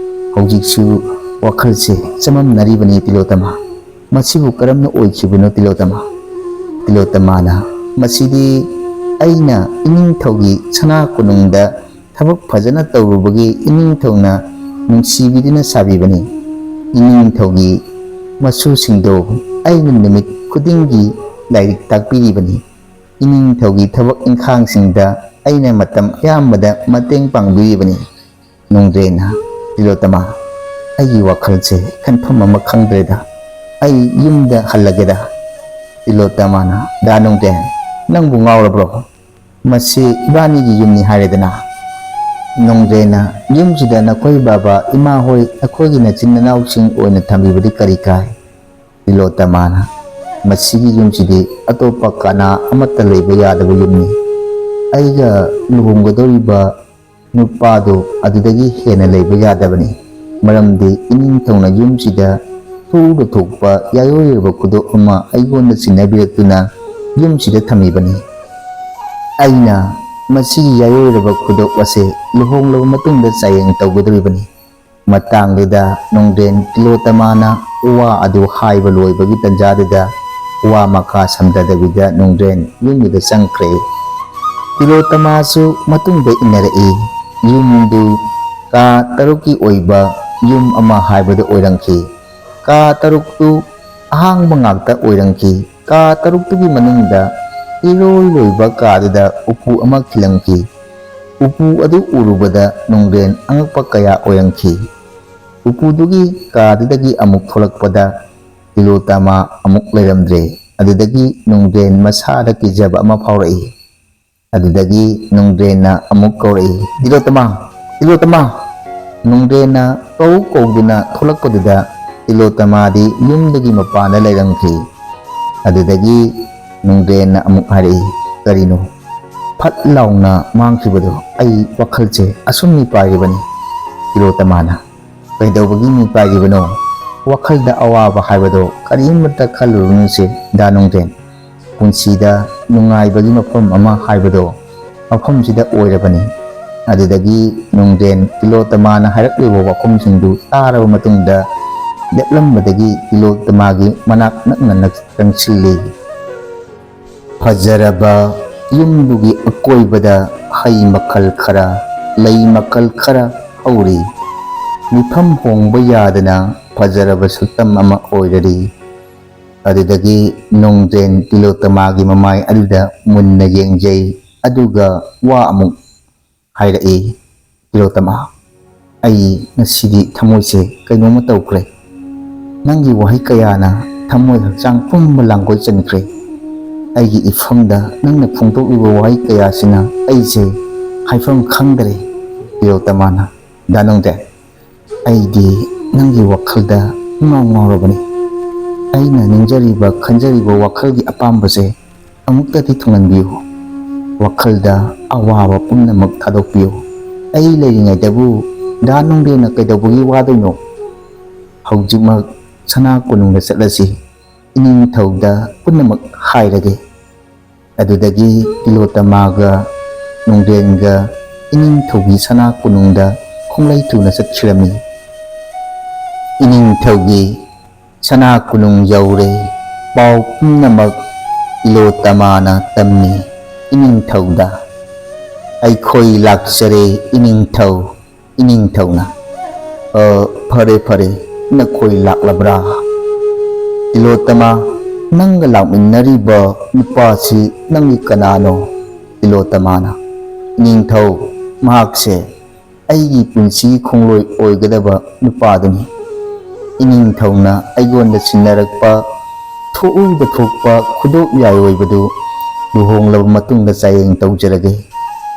ꯍꯧꯖꯤꯛꯁꯨ ꯋꯥꯈꯜꯁꯦ ꯆꯃꯝꯅꯔꯤꯕꯅꯤ ꯇꯤꯂꯣꯇꯃꯥ꯫ ꯃꯁꯤꯕꯨ ꯀꯔꯝꯅ ꯑꯣꯏꯈꯤꯕꯅꯣ ꯇꯤꯂꯣꯇꯃꯥ?" ꯇꯤꯂꯣꯇꯃꯥꯅ, "ꯃꯁꯤꯗꯤ ꯑꯩꯅ ꯏꯅꯤꯡꯊꯧꯒꯤ ꯁꯅꯥ ꯀꯣꯅꯨꯡꯗ ꯊꯕꯛ ꯐꯖꯅ ꯇꯧꯔꯨꯕꯒꯤ ꯏꯅꯤꯡꯊꯧꯅ ꯅꯨꯡꯁꯤꯕꯤꯗꯨꯅ ꯁꯥꯕꯤꯕꯅꯤ꯫ ꯏꯅꯤꯡꯊꯧꯒꯤ ꯃꯁꯨꯁꯤꯡꯗꯣ ꯑꯩꯅ ꯅꯨꯃꯤꯠ ꯈꯨꯗꯤꯡꯒꯤ ꯂꯥꯏꯔꯤꯛ ꯇꯥꯛꯄꯤꯔꯤꯕꯅꯤ꯫ ꯏꯅꯤꯡꯊꯧꯒꯤ ꯊꯕꯛ ꯏꯪꯈꯥꯡꯁꯤꯡꯗ ꯑꯩꯅ ꯃꯇꯝ ꯑꯌꯥꯝꯕꯗ ꯃꯇꯦꯡ ꯄꯥꯡꯕꯤꯔꯤꯕꯅꯤ꯫" ꯅꯣꯡꯗ꯭ꯔꯦꯟꯅ, "ꯇꯤꯂꯣꯇꯃꯥ, ꯑꯩꯒꯤ ꯋꯥꯈꯜꯁꯦ ꯈꯟꯐꯝ ꯑꯃ ꯈꯪꯗ꯭ꯔꯦꯗ꯫ ꯑꯩ ꯌꯨꯝꯗ ꯍꯜꯂꯒꯦꯗ꯫" ꯇꯤꯂꯣꯇꯃꯥꯅ, "ꯗꯥ ꯅꯣꯡꯗ꯭ꯔꯦꯟ, ꯅꯪꯕꯨ ꯉꯥꯎꯔꯕ꯭ꯔꯣ? ꯃꯁꯤ ꯏꯕꯥꯅꯤꯒꯤ ꯌꯨꯝꯅꯤ ꯍꯥꯏꯔꯦꯗꯅ꯫" ꯅꯣꯡꯗ꯭ꯔꯦꯟꯅ, "ꯌꯨꯝꯁꯤꯗ ꯅꯈꯣꯏ ꯕꯕꯥ, ꯏꯃꯥ ꯍꯣꯏ, ꯅꯈꯣꯏꯒꯤ ꯅꯆꯤꯟ ꯅꯅꯥꯎꯁꯤꯡ ꯑꯣꯏꯅ ꯊꯝꯕꯤꯕꯗꯤ ꯀꯔꯤ ꯀꯥꯏ?" ꯇꯤꯂꯣꯇꯃꯥꯅ, "ꯃꯁꯤꯒꯤ ꯌꯨꯝꯁꯤꯗꯤ ꯑꯇꯣꯞꯄ ꯀꯅꯥ ꯑꯃꯠꯇ ꯂꯩꯕ ꯌꯥꯗꯕ ꯌꯨꯝꯅꯤ꯫ ꯑꯩꯒ ꯂꯨꯍꯣꯡꯒꯗꯧꯔꯤꯕ ꯅꯨꯄꯥꯗꯨ ꯑꯗꯨꯗꯒꯤ ꯍꯦꯟꯅ ꯂꯩꯕ ꯌꯥꯗꯕꯅꯤ꯫ ꯃꯔꯝꯗꯤ ꯏꯅꯤꯡꯊꯧꯅ ꯌꯨꯝꯁꯤꯗ ꯊꯣꯛꯎꯗ ꯊꯣꯛꯄ ꯌꯥꯏꯑꯣꯏꯔꯕ ꯈꯨꯗꯣꯞ ꯑꯃ ꯑꯩꯉꯣꯟꯗ ꯁꯤꯟꯅꯕꯤꯔꯛꯇꯨꯅ ꯌꯨꯝꯁꯤꯗ ꯊꯝꯃꯤꯕꯅꯤ꯫ ꯑꯩꯅ ꯃꯁꯤꯒꯤ ꯌꯥꯏꯑꯣꯏꯔꯕ ꯈꯨꯗꯣꯞ ꯑꯁꯤ ꯂꯨꯍꯣꯡꯂꯕ ꯃꯇꯨꯡꯗ ꯆꯥꯌꯦꯡ ꯇꯧꯒꯗꯧꯔꯤꯕꯅꯤ꯫" ꯃꯇꯥꯡꯗꯨꯗ ꯅꯣꯡꯗ꯭ꯔꯦꯟ ꯇꯤꯂꯣꯇꯃꯥꯅ ꯋꯥ ꯑꯗꯨ ꯍꯥꯏꯕ ꯂꯣꯏꯕꯒꯤ ꯇꯟꯖꯥꯗꯨꯗ ꯋꯥ ꯃꯈꯥ ꯁꯝꯊꯗꯕꯤꯗ ꯅꯣꯡꯗ꯭ꯔꯦꯟ ꯌꯨꯝꯗꯨꯗ ꯆꯪꯈ꯭ꯔꯦ꯫ ꯇꯤꯂꯣꯇꯃꯥꯁꯨ ꯃꯇꯨꯡꯗ ꯏꯟꯅꯔꯛꯏ꯫ ꯌꯨꯝꯗꯨ ꯀꯥ ꯇꯔꯨꯛꯀꯤ ꯑꯣꯏꯕ ꯌꯨꯝ ꯑꯃ ꯍꯥꯏꯕꯗꯨ ꯑꯣꯏꯔꯝꯈꯤ꯫ ꯀꯥ ꯇꯔꯨꯛꯇꯨ ꯑꯍꯥꯡꯕ ꯉꯥꯛꯇ ꯑꯣꯏꯔꯝꯈꯤ꯫ ꯀꯥ ꯇꯔꯨꯛꯇꯨꯒꯤ ꯃꯅꯨꯡꯗ ꯏꯔꯣꯏ ꯂꯣꯏꯕ ꯀꯥꯗꯨꯗ ꯎꯄꯨ ꯑꯃ ꯈꯤꯜꯂꯝꯈꯤ꯫ ꯎꯄꯨ ꯑꯗꯨ ꯎꯔꯨꯕꯗ ꯅꯣꯡꯗ꯭ꯔꯦꯟ ꯑꯉꯛꯄ ꯀꯌꯥ ꯑꯣꯏꯔꯝꯈꯤ꯫ ꯎꯄꯨꯗꯨꯒꯤ ꯀꯥꯗꯨꯗꯒꯤ ꯑꯃꯨꯛ ꯊꯣꯛꯂꯛꯄꯗ ꯇꯤꯂꯣꯇꯃꯥ ꯑꯃꯨꯛ ꯂꯩꯔꯝꯗ꯭ꯔꯦ꯫ ꯑꯗꯨꯗꯒꯤ ꯅꯣꯡꯗ꯭ꯔꯦꯟ ꯃꯁꯥꯗ ꯀꯤꯖꯕ ꯑꯃ ꯐꯥꯎꯔꯛꯏ꯫ ꯑꯗꯨꯗꯒꯤ ꯅꯣꯡꯗ꯭ꯔꯦꯟꯅ ꯑꯃꯨꯛ ꯀꯧꯔꯛꯏ, "ꯇꯤꯂꯣꯇꯃꯥ! ꯇꯤꯂꯣꯇꯃꯥ!" ꯅꯣꯡꯗ꯭ꯔꯦꯟꯅ ꯀꯧ ꯀꯧꯗꯨꯅ ꯊꯣꯛꯂꯛꯄꯗꯨꯗ ꯇꯤꯂꯣꯇꯃꯥꯗꯤ ꯌꯨꯝꯗꯒꯤ ꯃꯄꯥꯟꯗ ꯂꯩꯔꯝꯈꯤ꯫ ꯑꯗꯨꯗꯒꯤ ꯅꯨꯡꯗ꯭ꯔꯦꯟꯅ ꯑꯃꯨꯛ ꯍꯥꯏꯔꯛꯏ, "ꯀꯔꯤꯅꯣ ꯐꯠ ꯂꯥꯎꯅ ꯃꯥꯡꯈꯤꯕꯗꯣ? ꯑꯩ ꯋꯥꯈꯜꯁꯦ ꯑꯁꯨꯝ ꯃꯤꯄꯥꯏꯔꯤꯕꯅꯤ ꯇꯤꯂꯣꯇꯃꯥꯅ꯫ ꯀꯩꯗꯧꯕꯒꯤ ꯃꯤꯄꯥꯏꯔꯤꯕꯅꯣ? ꯋꯥꯈꯜꯗ ꯑꯋꯥꯕ ꯍꯥꯏꯕꯗꯣ ꯀꯔꯤꯃꯠꯇ ꯈꯜꯂꯨꯔꯨꯅꯨꯁꯦ ꯗꯥ ꯅꯨꯡꯗ꯭ꯔꯦꯟ꯫ ꯄꯨꯟꯁꯤꯗ ꯅꯨꯡꯉꯥꯏꯕꯒꯤ ꯃꯐꯝ ꯑꯃ ꯍꯥꯏꯕꯗꯣ ꯃꯐꯝꯁꯤꯗ ꯑꯣꯏꯔꯕꯅꯤ"꯫ ꯑꯗꯨꯗꯒꯤ ꯅꯨꯡꯗ꯭ꯔꯦꯟ ꯇꯤꯂꯣꯇꯃꯥꯅ ꯍꯥꯏꯔꯛꯂꯤꯕ ꯋꯥꯐꯝꯁꯤꯡꯗꯨ ꯇꯥꯔꯕ ꯃꯇꯨꯡꯗ ꯂꯦꯞꯂꯝꯕꯗꯒꯤ ꯇꯤꯂꯣꯇꯃꯥꯒꯤ ꯃꯅꯥꯛ ꯅꯛꯅ ꯅꯛ-, ꯆꯪꯁꯤꯜꯂꯤ꯫ ꯐꯖꯔꯕ ꯌꯨꯝꯗꯨꯒꯤ ꯑꯀꯣꯏꯕꯗ ꯍꯩ ꯃꯈꯜ ꯈꯔ, ꯂꯩ ꯃꯈꯜ ꯈꯔ ꯍꯧꯔꯤ꯫ ꯃꯤꯐꯝ ꯍꯣꯡꯕ ꯌꯥꯗꯅ ꯐꯖꯔꯕ ꯁꯛꯇꯝ ꯑꯃ ꯑꯣꯏꯔꯔꯤ꯫ ꯑꯗꯨꯗꯒꯤ ꯅꯣꯡꯗ꯭ꯔꯦꯟ ꯇꯤꯂꯣꯇꯃꯥꯒꯤ ꯃꯃꯥꯏ ꯑꯗꯨꯗ ꯃꯨꯟꯅ ꯌꯦꯡꯖꯩ, ꯑꯗꯨꯒ ꯋꯥ ꯑꯃꯨꯛ ꯍꯥꯏꯔꯛꯏ, "ꯇꯤꯂꯣꯇꯃꯥ, ꯑꯩ ꯉꯁꯤꯗꯤ ꯊꯃꯣꯏꯁꯦ ꯀꯩꯅꯣꯝꯃ ꯇꯧꯈ꯭ꯔꯦ꯫ ꯅꯪꯒꯤ ꯋꯥꯍꯩ ꯀꯌꯥꯅ ꯊꯃꯣꯏ ꯍꯛꯆꯥꯡ ꯄꯨꯝꯕ ꯂꯥꯡꯒꯣꯏ ꯆꯟꯈ꯭ꯔꯦ꯫ ꯑꯩꯒꯤ ꯏꯐꯝꯗ ꯅꯪꯅ ꯐꯣꯡꯗꯣꯛꯂꯤꯕ ꯋꯥꯍꯩ ꯀꯌꯥꯁꯤꯅ ꯑꯩꯁꯦ ꯍꯥꯏꯐꯝ ꯈꯪꯗꯔꯦ ꯇꯤꯂꯣꯇꯃꯥꯅ꯫ ꯗꯥ ꯅꯣꯡꯗ꯭ꯔꯦꯟ, ꯑꯩꯗꯤ ꯅꯪꯒꯤ ꯋꯥꯈꯜꯗ ꯄꯨꯡꯉꯥꯎ ꯉꯥꯎꯔꯕꯅꯤ꯫ ꯑꯩꯅ ꯅꯤꯡꯖꯔꯤꯕ ꯈꯟꯖꯔꯤꯕ ꯋꯥꯈꯜꯒꯤ ꯑꯄꯥꯝꯕꯁꯦ ꯑꯃꯨꯛꯇꯗꯤ ꯊꯨꯡꯍꯟꯕꯤꯌꯨ꯫ ꯋꯥꯈꯜꯗ ꯑꯋꯥꯕ ꯄꯨꯝꯅꯃꯛ ꯊꯥꯗꯣꯛꯄꯤꯌꯨ꯫ ꯑꯩ ꯂꯩꯔꯤꯉꯩꯗꯕꯨ ꯗꯥ ꯅꯨꯡꯗ꯭ꯔꯦꯟꯅ ꯀꯩꯗꯧꯕꯒꯤ ꯋꯥꯗꯣꯏꯅꯣ? ꯍꯧꯖꯤꯛꯃꯛ ꯁꯅꯥ ꯀꯣꯅꯨꯡꯗ ꯆꯠꯂꯁꯤ꯫ ꯏꯅꯤꯡꯊꯧꯗ ꯄꯨꯝꯅꯃꯛ ꯍꯥꯏꯔꯒꯦ"꯫ ꯑꯗꯨꯗꯒꯤ ꯇꯤꯂꯣꯇꯃꯥꯒ ꯅꯨꯡꯗ꯭ꯔꯦꯟꯒ ꯏꯅꯤꯡꯊꯧꯒꯤ ꯁꯅꯥ ꯀꯣꯅꯨꯡꯗ ꯈꯣꯡꯂꯩ ꯊꯨꯅ ꯆꯠꯈꯤꯔꯝꯃꯤ꯫ ꯏꯅꯤꯡꯊꯧꯒꯤ ꯁꯅꯥ ꯀꯣꯅꯨꯡ ꯌꯧꯔꯦ꯫ ꯄꯥꯎ ꯄꯨꯝꯅꯃꯛ ꯇꯤꯂꯣꯇꯃꯥꯅ ꯇꯝꯃꯤ ꯏꯅꯤꯡꯊꯧꯗ꯫ "ꯑꯩꯈꯣꯏ ꯂꯥꯛꯆꯔꯦ ꯏꯅꯤꯡꯊꯧ"꯫ ꯏꯅꯤꯡꯊꯧꯅ, "ꯑ, ꯐꯔꯦ, ꯐꯔꯦ, ꯅꯈꯣꯏ ꯂꯥꯛꯂꯕ꯭ꯔꯥ? ꯇꯤꯂꯣꯇꯃꯥ, ꯅꯪꯒ ꯂꯥꯛꯃꯤꯟꯅꯔꯤꯕ ꯅꯨꯄꯥꯁꯤ ꯅꯪꯒꯤ ꯀꯅꯥꯅꯣ?" ꯇꯤꯂꯣꯇꯃꯥꯅ, "ꯏꯅꯤꯡꯊꯧ, ꯃꯍꯥꯛꯁꯦ ꯑꯩꯒꯤ ꯄꯨꯟꯁꯤꯒꯤ ꯈꯣꯡꯂꯣꯏ ꯑꯣꯏꯒꯗꯕ ꯅꯨꯄꯥꯗꯨꯅꯤ꯫ ꯏꯅꯤꯡꯊꯧꯅ ꯑꯩꯉꯣꯟꯗ ꯁꯤꯟꯅꯔꯛꯄ ꯊꯣꯛꯎꯗ ꯊꯣꯛꯄ ꯈꯨꯗꯣꯞ ꯌꯥꯏ ꯑꯣꯏꯕꯗꯨ ꯂꯨꯍꯣꯡꯂꯕ ꯃꯇꯨꯡꯗ ꯆꯥꯌꯦꯡ ꯇꯧꯖꯔꯒꯦ"꯫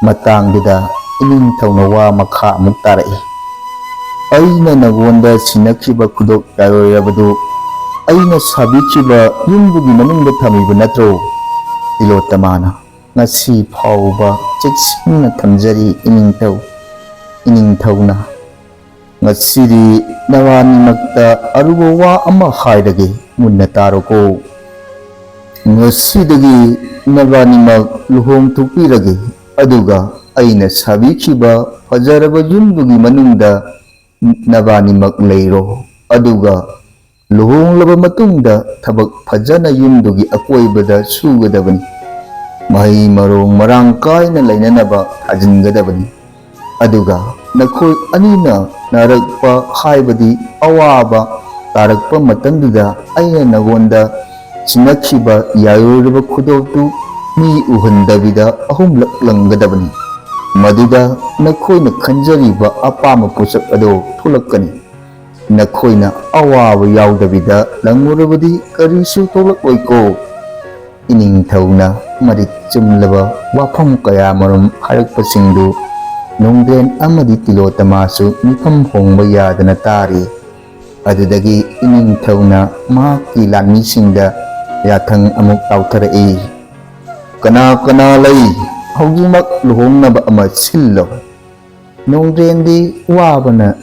ꯃꯇꯥꯡꯗꯨꯗ ꯏꯅꯤꯡꯊꯧꯅ ꯋꯥ ꯃꯈꯥ ꯑꯃꯨꯛ ꯇꯥꯔꯛꯏ, "ꯑꯩꯅ ꯅꯉꯣꯟꯗ ꯁꯤꯟꯅꯈꯤꯕ ꯈꯨꯗꯣꯞ ꯌꯥꯏ ꯑꯣꯏꯔꯕꯗꯨ ꯑꯩꯅ ꯁꯥꯕꯤꯈꯤꯕ ꯌꯨꯝꯗꯨꯒꯤ ꯃꯅꯨꯡꯗ ꯊꯝꯃꯤꯕ ꯅꯠꯇ꯭ꯔꯣ?" ꯇꯤꯂꯣꯇꯃꯥꯅ, "ꯉꯁꯤ ꯐꯥꯎꯕ ꯆꯦꯛꯁꯤꯟꯅ ꯊꯝꯖꯔꯤ ꯏꯅꯤꯡꯊꯧ꯫ ꯏꯅꯤꯡꯊꯧꯅ, ꯉꯁꯤꯗꯤ ꯅꯕꯥꯅꯤꯃꯛꯇ ꯑꯔꯨꯕ ꯋꯥ ꯑꯃ ꯍꯥꯏꯔꯒꯦ, ꯃꯨꯟꯅ ꯇꯥꯔꯣꯀꯣ꯫ ꯉꯁꯤꯗꯒꯤ ꯅꯕꯥꯅꯤꯃꯛ ꯂꯨꯍꯣꯡ ꯊꯣꯛꯄꯤꯔꯒꯦ, ꯑꯗꯨꯒ ꯑꯩꯅ ꯁꯥꯕꯤꯈꯤꯕ ꯐꯖꯔꯕ ꯌꯨꯝꯗꯨꯒꯤ ꯃꯅꯨꯡꯗ ꯅꯕꯥꯅꯤꯃꯛ ꯂꯩꯔꯣ, ꯑꯗꯨꯒ ꯂꯨꯍꯣꯡꯂꯕ ꯃꯇꯨꯡꯗ ꯊꯕꯛ ꯐꯖꯅ ꯌꯨꯝꯗꯨꯒꯤ ꯑꯀꯣꯏꯕꯗ ꯁꯨꯒꯗꯕꯅꯤ꯫ ꯃꯍꯩ ꯃꯔꯣꯡ ꯃꯔꯥꯡ ꯀꯥꯏꯅ ꯂꯩꯅꯅꯕ ꯊꯥꯖꯤꯟꯒꯗꯕꯅꯤ꯫ ꯑꯗꯨꯒ ꯅꯈꯣꯏ ꯑꯅꯤꯅ ꯅꯥꯔꯛꯄ, ꯍꯥꯏꯕꯗꯤ ꯑꯋꯥꯕ ꯇꯥꯔꯛꯄ ꯃꯇꯝꯗꯨꯗ ꯑꯩꯅ ꯅꯉꯣꯟꯗ ꯁꯤꯡꯅꯈꯤꯕ ꯌꯥꯔꯣꯏꯗꯕ ꯈꯨꯗꯣꯞꯇꯨ ꯃꯤ ꯎꯍꯟꯗꯕꯤꯗ ꯑꯍꯨꯝꯂꯛ ꯂꯪꯒꯗꯕꯅꯤ꯫ ꯃꯗꯨꯗ ꯅꯈꯣꯏꯅ ꯈꯟꯖꯔꯤꯕ ꯑꯄꯥꯝꯕ ꯄꯣꯠꯁꯛ ꯑꯗꯨ ꯊꯣꯛꯂꯛꯀꯅꯤ꯫ ꯅꯈꯣꯏꯅ ꯑꯋꯥꯕ ꯌꯥꯎꯗꯕꯤꯗ ꯂꯪꯉꯨꯔꯕꯗꯤ ꯀꯔꯤꯁꯨ ꯊꯣꯛꯂꯛꯂꯣꯏꯀꯣ꯫" ꯏꯅꯤꯡꯊꯧꯅ ꯃꯔꯤꯛ ꯆꯨꯝꯂꯕ ꯋꯥꯐꯝ ꯀꯌꯥꯃꯔꯨꯝ ꯍꯥꯏꯔꯛꯄꯁꯤꯡꯗꯨ ꯅꯣꯡꯗ꯭ꯔꯦꯟ ꯑꯃꯗꯤ ꯇꯤꯂꯣꯇꯃꯥꯁꯨ ꯃꯤꯐꯝ ꯍꯣꯡꯕ ꯌꯥꯗꯅ ꯇꯥꯔꯤ꯫ ꯑꯗꯨꯗꯒꯤ ꯏꯅꯤꯡꯊꯧꯅ ꯃꯍꯥꯛꯀꯤ ꯂꯥꯟꯃꯤꯁꯤꯡꯗ ꯌꯥꯊꯪ ꯑꯃꯨꯛ ꯂꯥꯎꯊꯔꯛꯏ, "ꯀꯅꯥ ꯀꯅꯥ ꯂꯩ? ꯍꯧꯖꯤꯛꯃꯛ ꯂꯨꯍꯣꯡꯅꯕ ꯑꯃ ꯁꯤꯜꯂꯣ꯫" ꯅꯣꯡꯗ꯭ꯔꯦꯟꯗꯤ ꯋꯥꯕꯅ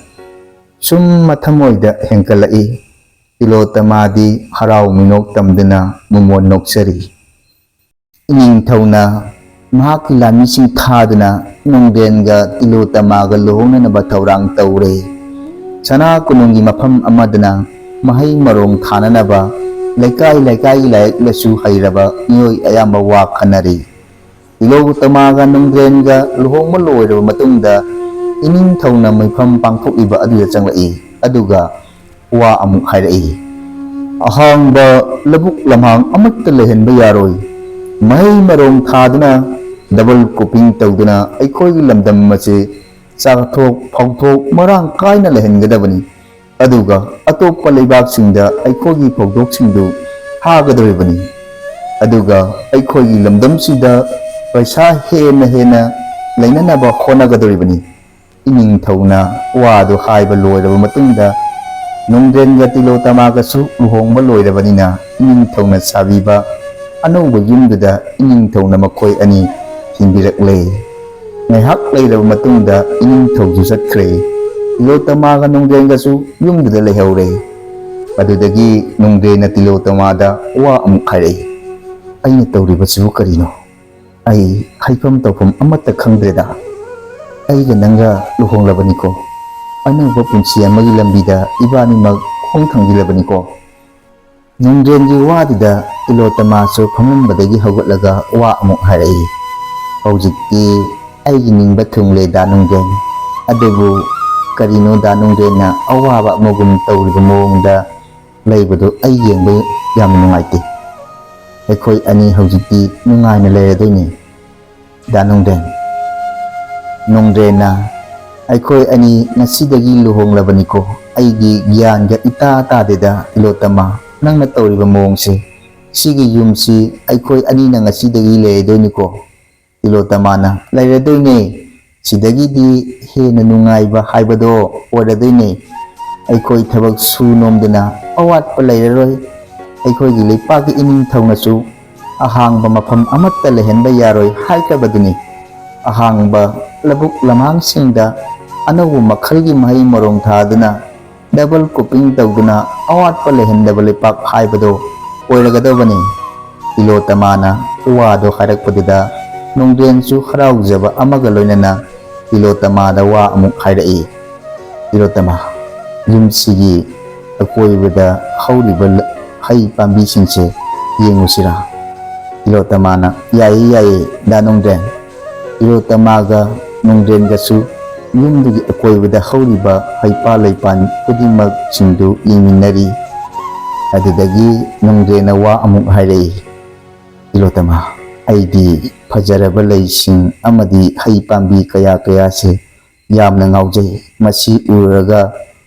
ꯁꯨꯝ ꯃꯊꯃꯣꯏꯗ ꯍꯦꯟꯀꯠꯂꯛꯏ꯫ ꯇꯤꯂꯣꯇꯃꯥꯗꯤ ꯍꯔꯥꯎ ꯃꯤꯅꯣꯛ ꯇꯝꯗꯨꯅ ꯃꯃꯣꯟ ꯅꯣꯛꯆꯔꯤ꯫ ꯏꯅꯤꯡꯊꯧꯅ ꯃꯍꯥꯛꯀꯤ ꯂꯥꯟꯃꯤꯁꯤꯡ ꯊꯥꯗꯨꯅ ꯅꯣꯡꯗ꯭ꯔꯦꯟꯒ ꯇꯤꯂꯣꯇꯃꯥꯒ ꯂꯨꯍꯣꯡꯅꯅꯕ ꯊꯧꯔꯥꯡ ꯇꯧꯔꯦ꯫ ꯁꯅꯥ ꯀꯣꯅꯨꯡꯒꯤ ꯃꯐꯝ ꯑꯃꯗꯅ ꯃꯍꯩ ꯃꯔꯣꯡ ꯊꯥꯅꯅꯕ ꯂꯩꯀꯥꯏ ꯂꯩꯀꯥꯏꯒꯤ ꯂꯥꯏꯔꯤꯛ ꯂꯥꯏꯁꯨ ꯍꯩꯔꯕ ꯃꯤꯑꯣꯏ ꯑꯌꯥꯝꯕ ꯋꯥ ꯈꯟꯅꯔꯤ꯫ ꯇꯤꯂꯣꯇꯃꯥꯒ ꯅꯣꯡꯗ꯭ꯔꯦꯟꯒ ꯂꯨꯍꯣꯡꯕ ꯂꯣꯏꯔꯕ ꯃꯇꯨꯡꯗ ꯏꯅꯤꯡꯊꯧꯅ ꯃꯤꯐꯝ ꯄꯥꯡꯊꯣꯛꯂꯤꯕ ꯑꯗꯨꯗ ꯆꯪꯂꯛꯏ꯫ ꯑꯗꯨꯒ ꯋꯥ ꯑꯃꯨꯛ ꯍꯥꯏꯔꯛꯏ, "ꯑꯍꯥꯡꯕ ꯂꯧꯕꯨꯛ ꯂꯝꯍꯥꯡ ꯑꯃꯠꯇ ꯂꯩꯍꯟꯕ ꯌꯥꯔꯣꯏ꯫ ꯃꯍꯩ ꯃꯔꯣꯡ ꯊꯥꯗꯨꯅ, ꯗꯕꯜ ꯀ꯭ꯔꯣꯞꯄꯤꯡ ꯇꯧꯗꯨꯅ ꯑꯩꯈꯣꯏꯒꯤ ꯂꯝꯗꯝ ꯑꯁꯤ ꯆꯥꯊꯣꯛ ꯐꯧꯊꯣꯛ ꯃꯔꯥꯡ ꯀꯥꯏꯅ ꯂꯩꯍꯟꯒꯗꯕꯅꯤ꯫ ꯑꯗꯨꯒ ꯑꯇꯣꯞꯄ ꯂꯩꯕꯥꯛꯁꯤꯡꯗ ꯑꯩꯈꯣꯏꯒꯤ ꯐꯧꯊꯣꯛꯁꯤꯡꯗꯨ ꯊꯥꯒꯗꯧꯔꯤꯕꯅꯤ꯫ ꯑꯗꯨꯒ ꯑꯩꯈꯣꯏꯒꯤ ꯂꯝꯗꯝꯁꯤꯗ ꯄꯩꯁꯥ ꯍꯦꯟꯅ ꯍꯦꯟꯅ ꯂꯩꯅꯅꯕ ꯍꯣꯠꯅꯒꯗꯧꯔꯤꯕꯅꯤ꯫" ꯏꯅꯤꯡꯊꯧꯅ ꯋꯥꯗꯨ ꯍꯥꯏꯕ ꯂꯣꯏꯔꯕ ꯃꯇꯨꯡꯗ ꯅꯣꯡꯗ꯭ꯔꯦꯟꯒ ꯇꯤꯂꯣꯇꯃꯥꯒꯁꯨ ꯂꯨꯍꯣꯡꯕ ꯂꯣꯏꯔꯕꯅꯤꯅ ꯏꯅꯤꯡꯊꯧꯅ ꯁꯥꯕꯤꯕ ꯑꯅꯧꯕ ꯌꯨꯝꯗꯨꯗ ꯏꯅꯤꯡꯊꯧꯅ ꯃꯈꯣꯏ ꯑꯅꯤ ꯊꯤꯟꯕꯤꯔꯛꯂꯦ꯫ ꯉꯥꯏꯍꯥꯛ ꯂꯩꯔꯕ ꯃꯇꯨꯡꯗ ꯏꯅꯤꯡꯊꯧꯁꯨ ꯆꯠꯈ꯭ꯔꯦ꯫ ꯇꯤꯂꯣꯇꯃꯥꯒ ꯅꯣꯡꯗ꯭ꯔꯦꯟꯒꯁꯨ ꯌꯨꯝꯗꯨꯗ ꯂꯩꯍꯧꯔꯦ꯫ ꯑꯗꯨꯗꯒꯤ ꯅꯣꯡꯗ꯭ꯔꯦꯟꯅ ꯇꯤꯂꯣꯇꯃꯥꯗ ꯋꯥ ꯑꯃꯨꯛ ꯍꯥꯏꯔꯛꯏ꯫ "ꯑꯩꯅ ꯇꯧꯔꯤꯕꯁꯤꯕꯨ ꯀꯔꯤꯅꯣ? ꯑꯩ ꯍꯥꯏꯐꯝ ꯇꯧꯐꯝ ꯑꯃꯠꯇ ꯈꯪꯗ꯭ꯔꯦꯗ꯫ ꯑꯩꯒ ꯅꯪꯒ ꯂꯨꯍꯣꯡꯂꯕꯅꯤꯀꯣ꯫ ꯑꯅꯧꯕ ꯄꯨꯟꯁꯤ ꯑꯃꯒꯤ ꯂꯝꯕꯤꯗ ꯏꯕꯥꯅꯤꯃꯛ ꯈꯣꯡ ꯊꯥꯡꯖꯤꯜꯂꯕꯅꯤꯀꯣ꯫" ꯅꯣꯡꯗ꯭ꯔꯦꯟꯒꯤ ꯋꯥꯗꯨꯗ ꯇꯤꯂꯣꯇꯃꯥꯁꯨ ꯐꯝꯂꯝꯕꯗꯒꯤ ꯍꯧꯒꯠꯂꯒ ꯋꯥ ꯑꯃꯨꯛ ꯍꯥꯏꯔꯛꯏ꯫ "ꯍꯧꯖꯤꯛꯇꯤ ꯑꯩꯒꯤ ꯅꯤꯡꯕ ꯊꯨꯡꯂꯦ ꯗꯥ ꯅꯣꯡꯗ꯭ꯔꯦꯟ꯫ ꯑꯗꯨꯕꯨ ꯀꯔꯤꯅꯣ ꯗꯥ ꯅꯣꯡꯗ꯭ꯔꯦꯟꯅ ꯑꯋꯥꯕ ꯑꯃꯒꯨꯝ ꯇꯧꯔꯤꯕ ꯃꯑꯣꯡꯗ ꯂꯩꯕꯗꯨ ꯑꯩ ꯌꯦꯡꯕ ꯌꯥꯝ ꯅꯨꯡꯉꯥꯏꯇꯦ꯫ ꯑꯩꯈꯣꯏ ꯑꯅꯤ ꯍꯧꯖꯤꯛꯇꯤ ꯅꯨꯡꯉꯥꯏꯅ ꯂꯩꯔꯗꯣꯏꯅꯤ ꯗꯥ ꯅꯣꯡꯗ꯭ꯔꯦꯟ꯫" ꯅꯣꯡꯗ꯭ꯔꯦꯟꯅ, "ꯑꯩꯈꯣꯏ ꯑꯅꯤ ꯉꯁꯤꯗꯒꯤ ꯂꯨꯍꯣꯡꯂꯕꯅꯤꯀꯣ꯫ ꯑꯩꯒꯤ ꯒ꯭ꯌꯥꯟꯒ ꯏꯇꯥ ꯇꯥꯗꯦꯗ ꯇꯤꯂꯣꯇꯃꯥ, ꯅꯪꯅ ꯇꯧꯔꯤꯕ ꯃꯑꯣꯡꯁꯦ꯫ ꯁꯤꯒꯤ ꯌꯨꯝꯁꯤ ꯑꯩꯈꯣꯏ ꯑꯅꯤꯅ ꯉꯁꯤꯗꯒꯤ ꯂꯩꯔꯗꯣꯏꯅꯤꯀꯣ?" ꯇꯤꯂꯣꯇꯃꯥꯅ, "ꯂꯩꯔꯗꯣꯏꯅꯦ꯫ ꯁꯤꯗꯒꯤꯗꯤ ꯍꯦꯟꯅ ꯅꯨꯡꯉꯥꯏꯕ ꯍꯥꯏꯕꯗꯣ ꯑꯣꯏꯔꯗꯣꯏꯅꯦ꯫ ꯑꯩꯈꯣꯏ ꯊꯕꯛ ꯁꯨ ꯅꯣꯝꯗꯅ ꯑꯋꯥꯠꯄ ꯂꯩꯔꯔꯣꯏ꯫ ꯑꯩꯈꯣꯏꯒꯤ ꯂꯩꯄꯥꯛꯀꯤ ꯏꯅꯤꯡꯊꯧꯅꯁꯨ ꯑꯍꯥꯡꯕ ꯃꯐꯝ ꯑꯃꯠꯇ ꯂꯩꯍꯟꯕ ꯌꯥꯔꯣꯏ ꯍꯥꯏꯈ꯭ꯔꯕꯗꯨꯅꯤ꯫ ꯑꯍꯥꯡꯕ ꯂꯧꯕꯨꯛ ꯂꯝꯍꯥꯡꯁꯤꯡꯗ ꯑꯅꯧꯕ ꯃꯈꯜꯒꯤ ꯃꯍꯩ ꯃꯔꯣꯡ ꯊꯥꯗꯨꯅ ꯗꯕꯜ ꯀ꯭ꯔꯣꯞꯄꯤꯡ ꯇꯧꯗꯨꯅ ꯑꯋꯥꯠꯄ ꯂꯩꯍꯟꯗꯕ ꯂꯩꯄꯥꯛ ꯍꯥꯏꯕꯗꯣ ꯑꯣꯏꯔꯒꯗꯧꯕꯅꯤ꯫" ꯇꯤꯂꯣꯇꯃꯥꯅ ꯋꯥꯗꯣ ꯍꯥꯏꯔꯛꯄꯗꯨꯗ ꯅꯣꯡꯗ꯭ꯔꯦꯟꯁꯨ ꯍꯔꯥꯎꯖꯕ ꯑꯃꯒ ꯂꯣꯏꯅꯅ ꯇꯤꯂꯣꯇꯃꯥꯗ ꯋꯥ ꯑꯃꯨꯛ ꯍꯥꯏꯔꯛꯏ꯫ "ꯇꯤꯂꯣꯇꯃꯥ, ꯌꯨꯝꯁꯤꯒꯤ ꯑꯀꯣꯏꯕꯗ ꯍꯧꯔꯤꯕ ꯂ-, ꯍꯩ ꯄꯥꯝꯕꯤꯁꯤꯡꯁꯦ ꯌꯦꯡꯉꯨꯁꯤꯔꯥ?" ꯇꯤꯂꯣꯇꯃꯥꯅ, "ꯌꯥꯏꯌꯦ, ꯌꯥꯏꯌꯦ, ꯗꯥ ꯅꯣꯡꯗ꯭ꯔꯦꯟ꯫" ꯇꯤꯂꯣꯇꯃꯥꯒ ꯅꯣꯡꯗ꯭ꯔꯦꯟꯒꯁꯨ ꯌꯨꯝꯗꯨꯒꯤ ꯑꯀꯣꯏꯕꯗ ꯍꯧꯔꯤꯕ ꯍꯩꯄꯥꯜ ꯂꯩꯄꯥꯜ ꯈꯨꯗꯤꯡꯃꯛꯁꯤꯡꯗꯨ ꯌꯦꯡꯃꯤꯟꯅꯔꯤ꯫ ꯑꯗꯨꯗꯒꯤ ꯅꯣꯡꯗ꯭ꯔꯦꯟꯅ ꯋꯥ ꯑꯃꯨꯛ ꯍꯥꯏꯔꯛꯏ, "ꯇꯤꯂꯣꯇꯃꯥ, ꯑꯩꯗꯤ ꯐꯖꯔꯕ ꯂꯩꯁꯤꯡ ꯑꯃꯗꯤ ꯍꯩ ꯄꯥꯝꯕꯤ ꯀꯌꯥ ꯀꯌꯥꯁꯦ ꯌꯥꯝꯅ ꯉꯥꯎꯖꯩ꯫ ꯃꯁꯤ ꯎꯔꯨꯔꯒ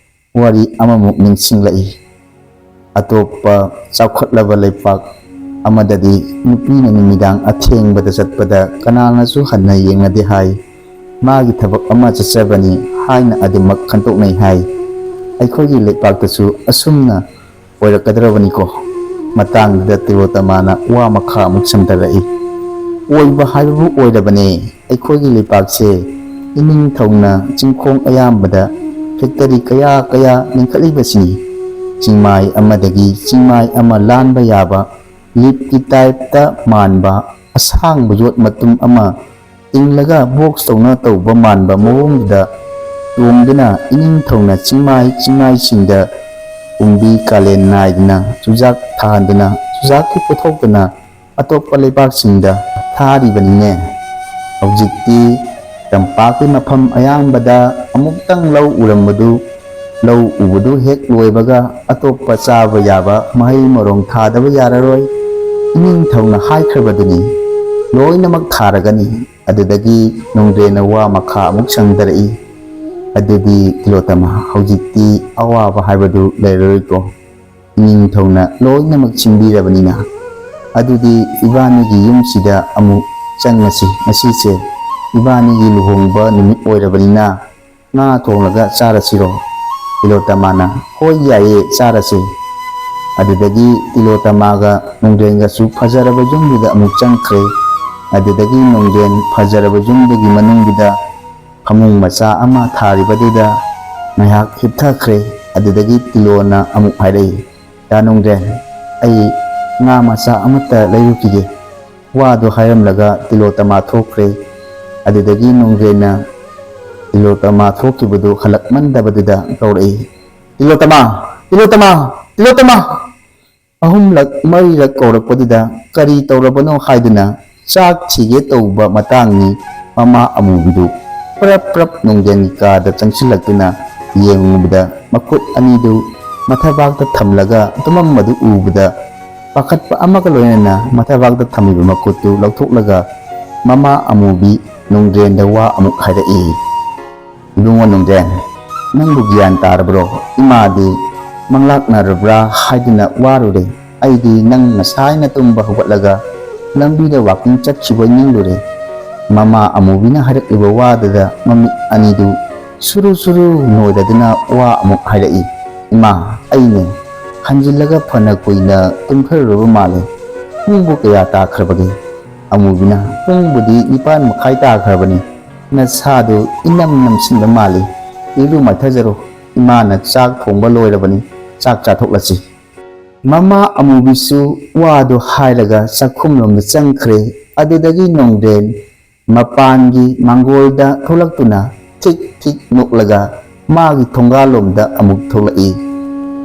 ꯋꯥꯔꯤ ꯑꯃꯃꯨꯛ ꯅꯤꯡꯁꯤꯡꯂꯛꯏ꯫ ꯑꯇꯣꯞꯄ ꯆꯥꯎꯈꯠꯂꯕ ꯂꯩꯄꯥꯛ ꯑꯃꯗꯗꯤ ꯅꯨꯄꯤꯅ ꯅꯨꯃꯤꯗꯥꯡ ꯑꯊꯦꯡꯕꯗ ꯆꯠꯄꯗ ꯀꯅꯥꯅꯁꯨ ꯍꯟꯅ ꯌꯦꯡꯅꯗꯦ ꯍꯥꯏ꯫ ꯃꯥꯒꯤ ꯊꯕꯛ ꯑꯃ ꯆꯠꯆꯕꯅꯤ ꯍꯥꯏꯅ ꯑꯗꯨꯃꯛ ꯈꯟꯇꯣꯛꯅꯩ ꯍꯥꯏ꯫ ꯑꯩꯈꯣꯏꯒꯤ ꯂꯩꯄꯥꯛꯇꯁꯨ ꯑꯁꯨꯝꯅ ꯑꯣꯏꯔꯛꯀꯗꯧꯔꯕꯅꯤꯀꯣ꯫ ꯃꯇꯥꯡꯗꯨꯗ ꯇꯤꯂꯣꯇꯃꯥꯅ ꯋꯥ ꯃꯈꯥ ꯑꯃꯨꯛ ꯁꯝꯊꯔꯛꯏ꯫ ꯑꯣꯏꯕ ꯍꯥꯏꯕꯕꯨ ꯑꯣꯏꯔꯕꯅꯦ꯫ ꯑꯩꯈꯣꯏꯒꯤ ꯂꯩꯄꯥꯛꯁꯦ ꯏꯅꯤꯡꯊꯧꯅ ꯆꯤꯡꯈꯣꯡ ꯑꯌꯥꯝꯕꯗ ꯐꯦꯛꯇꯔꯤ ꯀꯌꯥ ꯀꯌꯥ ꯂꯤꯡꯈꯠꯂꯤꯕꯁꯤꯅꯤ꯫ ꯆꯤꯡꯃꯥꯏ ꯑꯃꯗꯒꯤ ꯆꯤꯡꯃꯥꯏ ꯑꯃ ꯂꯥꯟꯕ ꯌꯥꯕ ꯂꯤꯞꯀꯤ ꯇꯥꯏꯞꯇ ꯃꯥꯟꯕ ꯑꯁꯥꯡꯕ ꯌꯣꯠ ꯃꯇꯨꯝ ꯑꯃ ꯇꯤꯡꯂꯒ ꯕꯣꯛꯁ ꯇꯧꯅ ꯇꯧꯕ ꯃꯥꯟꯕ ꯃꯑꯣꯡꯗꯨꯗ ꯇꯣꯡꯗꯨꯅ ꯏꯅꯤꯡꯊꯧꯅ ꯆꯤꯡꯃꯥꯏ ꯆꯤꯡꯃꯥꯏꯁꯤꯡꯗ ꯀꯨꯝꯕꯤ ꯀꯥꯂꯦꯟ ꯅꯥꯏꯗꯅ ꯆꯨꯖꯥꯛ ꯊꯥꯍꯟꯗꯨꯅ ꯆꯨꯖꯥꯛꯀꯤ ꯄꯣꯠꯊꯣꯛꯇꯨꯅ ꯑꯇꯣꯞꯄ ꯂꯩꯕꯥꯛꯁꯤꯡꯗ ꯊꯥꯔꯤꯕꯅꯤꯅꯦ꯫ ꯍꯧꯖꯤꯛꯇꯤ ꯇꯝꯄꯥꯛꯀꯤ ꯃꯐꯝ ꯑꯌꯥꯝꯕꯗ ꯑꯃꯨꯛꯇꯪ ꯂꯧ ꯎꯔꯝꯕꯗꯨ, ꯂꯧ ꯎꯕꯗꯨ ꯍꯦꯛ ꯂꯣꯏꯕꯒ ꯑꯇꯣꯞꯄ ꯆꯥꯕ ꯌꯥꯕ ꯃꯍꯩ ꯃꯔꯣꯡ ꯊꯥꯗꯕ ꯌꯥꯔꯔꯣꯏ꯫ ꯏꯅꯤꯡꯊꯧꯅ ꯍꯥꯏꯈ꯭ꯔꯕꯗꯨꯅꯤ, ꯂꯣꯏꯅꯃꯛ ꯊꯥꯔꯒꯅꯤ꯫ ꯑꯗꯨꯗꯒꯤ ꯅꯣꯡꯗ꯭ꯔꯦꯟꯅ ꯋꯥ ꯃꯈꯥ ꯑꯃꯨꯛ ꯁꯪꯊꯔꯛꯏ꯫ ꯑꯗꯨꯗꯤ ꯇꯤꯂꯣꯇꯃꯥ, ꯍꯧꯖꯤꯛꯇꯤ ꯑꯋꯥꯕ ꯍꯥꯏꯕꯗꯨ ꯂꯩꯔꯔꯣꯏꯀꯣ꯫ ꯏꯅꯤꯡꯊꯧꯅ ꯂꯣꯏꯅꯃꯛ ꯁꯤꯟꯕꯤꯔꯕꯅꯤꯅ꯫ ꯑꯗꯨꯗꯤ ꯏꯕꯥꯅꯤꯒꯤ ꯌꯨꯝꯁꯤꯗ ꯑꯃꯨꯛ ꯆꯪꯉꯁꯤ꯫ ꯉꯁꯤꯁꯦ ꯏꯕꯥꯅꯤꯒꯤ ꯂꯨꯍꯣꯡꯕ ꯅꯨꯃꯤꯠ ꯑꯣꯏꯔꯕꯅꯤꯅ ꯉꯥ ꯊꯣꯡꯂꯒ ꯆꯥꯔꯁꯤꯔꯣ? ꯇꯤꯂꯣꯇꯃꯥꯅ, "ꯍꯣꯏ, ꯌꯥꯏꯌꯦ, ꯆꯥꯔꯁꯤ꯫" ꯑꯗꯨꯗꯒꯤ ꯇꯤꯂꯣꯇꯃꯥꯒ ꯅꯣꯡꯗ꯭ꯔꯦꯟꯒꯁꯨ ꯐꯖꯔꯕ ꯌꯨꯝꯗꯨꯗ ꯑꯃꯨꯛ ꯆꯪꯈ꯭ꯔꯦ꯫ ꯑꯗꯨꯗꯒꯤ ꯅꯣꯡꯗ꯭ꯔꯦꯟ ꯐꯖꯔꯕ ꯌꯨꯝꯗꯨꯒꯤ ꯃꯅꯨꯡꯗꯨꯗ ꯐꯃꯨꯡ ꯃꯆꯥ ꯑꯃ ꯊꯥꯔꯤꯕꯗꯨꯗ ꯉꯥꯏꯍꯥꯛ ꯍꯤꯞꯊꯈ꯭ꯔꯦ꯫ ꯑꯗꯨꯗꯒꯤ ꯇꯤꯂꯣꯅ ꯑꯃꯨꯛ ꯍꯥꯏꯔꯛꯏ, "ꯗꯥ ꯅꯣꯡꯗ꯭ꯔꯦꯟ, ꯑꯩ ꯉꯥ ꯃꯆꯥ ꯑꯃꯠꯇ ꯂꯩꯔꯨꯈꯤꯒꯦ꯫" ꯋꯥꯗꯨ ꯍꯥꯏꯔꯝꯂꯒ ꯇꯤꯂꯣꯇꯃꯥ ꯊꯣꯛꯈ꯭ꯔꯦ꯫ ꯑꯗꯨꯗꯒꯤ ꯅꯣꯡꯗ꯭ꯔꯦꯟꯅ ꯇꯤꯂꯣꯇꯃꯥ ꯊꯣꯛꯈꯤꯕꯗꯨ ꯍꯜꯂꯛꯃꯟꯗꯕꯗꯨꯗ ꯀꯧꯔꯛꯏ, "ꯇꯤꯂꯣꯇꯃꯥ! ꯇꯤꯂꯣꯇꯃꯥ! ꯇꯤꯂꯣꯇꯃꯥ!" ꯑꯍꯨꯝꯂꯛ ꯃꯔꯤꯔꯛ ꯀꯧꯔꯛꯄꯗꯨꯗ ꯀꯔꯤ ꯇꯧꯔꯕꯅꯣ ꯍꯥꯏꯗꯨꯅ ꯆꯥꯛ ꯊꯤꯒꯦ ꯇꯧꯕ ꯃꯇꯥꯡꯅꯤ꯫ ꯃꯃꯥ ꯑꯃꯨꯕꯤꯗꯨ ꯄ꯭ꯔꯞ ꯄ꯭ꯔꯞ ꯅꯣꯡꯗ꯭ꯔꯦꯟꯒꯤ ꯀꯥꯗ ꯆꯪꯁꯤꯜꯂꯛꯇꯨꯅ ꯌꯦꯡꯉꯨꯕꯗ ꯃꯈꯨꯠ ꯑꯅꯤꯗꯨ ꯃꯊꯕꯥꯛꯇ ꯊꯝꯂꯒ ꯇꯨꯝꯃꯝꯕꯗꯨ ꯎꯕꯗ ꯄꯥꯈꯠꯄ ꯑꯃꯒ ꯂꯣꯏꯅꯅ ꯃꯊꯕꯥꯛꯇ ꯊꯝꯂꯤꯕ ꯃꯈꯨꯠꯇꯨ ꯂꯧꯊꯣꯛꯂꯒ ꯃꯃꯥ ꯑꯃꯨꯕꯤ ꯅꯣꯡꯗ꯭ꯔꯦꯟꯗ ꯋꯥ ꯑꯃꯨꯛ ꯍꯥꯏꯔꯛꯏ꯫ "ꯏꯕꯨꯡꯉꯣ ꯅꯣꯡꯗ꯭ꯔꯦꯟ, ꯅꯪꯕꯨ ꯒ꯭ꯌꯥꯟ ꯇꯥꯔꯕ꯭ꯔꯣ? ꯏꯃꯥꯗꯤ ꯃꯪꯂꯥꯛꯅꯔꯕ꯭ꯔꯥ ꯍꯥꯏꯗꯨꯅ ꯋꯥꯔꯨꯔꯦ꯫ ꯑꯩꯗꯤ ꯅꯪ ꯉꯁꯥꯏꯅ ꯇꯨꯝꯕ ꯍꯧꯒꯠꯂꯒ ꯂꯝꯕꯤꯗ ꯋꯥꯀꯤꯡ ꯆꯠꯈꯤꯕꯣꯏ ꯅꯤꯡꯂꯨꯔꯦ꯫" ꯃꯃꯥ ꯑꯃꯨꯕꯤꯅ ꯍꯥꯏꯔꯛꯂꯤꯕ ꯋꯥꯗꯨꯗ ꯃꯃꯤꯠ ꯑꯅꯤꯗꯨ ꯁꯨꯔꯨ ꯁꯨꯔꯨ ꯅꯣꯏꯔꯗꯨꯅ ꯋꯥ ꯑꯃꯨꯛ ꯍꯥꯏꯔꯛꯏ꯫ "ꯏꯃꯥ, ꯑꯩꯅꯦ, ꯍꯟꯖꯤꯜꯂꯒ ꯐꯅ ꯀꯨꯏꯅ ꯇꯨꯝꯊꯔꯨꯔꯕ ꯃꯥꯜꯂꯦ꯫ ꯄꯨꯡꯕꯨ ꯀꯌꯥ ꯇꯥꯈ꯭ꯔꯕꯒꯦ?" ꯑꯃꯨꯕꯤꯅ, "ꯄꯨꯡꯕꯨꯗꯤ ꯅꯤꯄꯥꯟ ꯃꯈꯥꯏ ꯇꯥꯈ꯭ꯔꯕꯅꯤ꯫ ꯅꯁꯥꯗꯨ ꯏꯅꯝ ꯅꯝꯁꯤꯟꯕ ꯃꯥꯜꯂꯤ꯫ ꯏꯔꯨ ꯃꯥꯏꯊꯖꯔꯣ꯫ ꯏꯃꯥꯅ ꯆꯥꯛ ꯊꯣꯡꯕ ꯂꯣꯏꯔꯕꯅꯤ꯫ ꯆꯥꯛ ꯆꯥꯊꯣꯛꯂꯁꯤ꯫" ꯃꯃꯥ ꯑꯃꯨꯕꯤꯁꯨ ꯋꯥꯗꯨ ꯍꯥꯏꯔꯒ ꯆꯥꯛꯈꯨꯝꯂꯣꯝꯗ ꯆꯪꯈ꯭ꯔꯦ꯫ ꯑꯗꯨꯗꯒꯤ ꯅꯣꯡꯗꯦꯟ ꯃꯄꯥꯟꯒꯤ ꯃꯥꯡꯒꯣꯜꯗ ꯊꯣꯛꯂꯛꯇꯨꯅ ꯊꯤꯛ ꯊꯤꯛ ꯅꯣꯛꯂꯒ ꯃꯥꯒꯤ ꯊꯣꯡꯒꯥꯜꯂꯣꯝꯗ ꯑꯃꯨꯛ ꯊꯣꯛꯂꯛꯏ꯫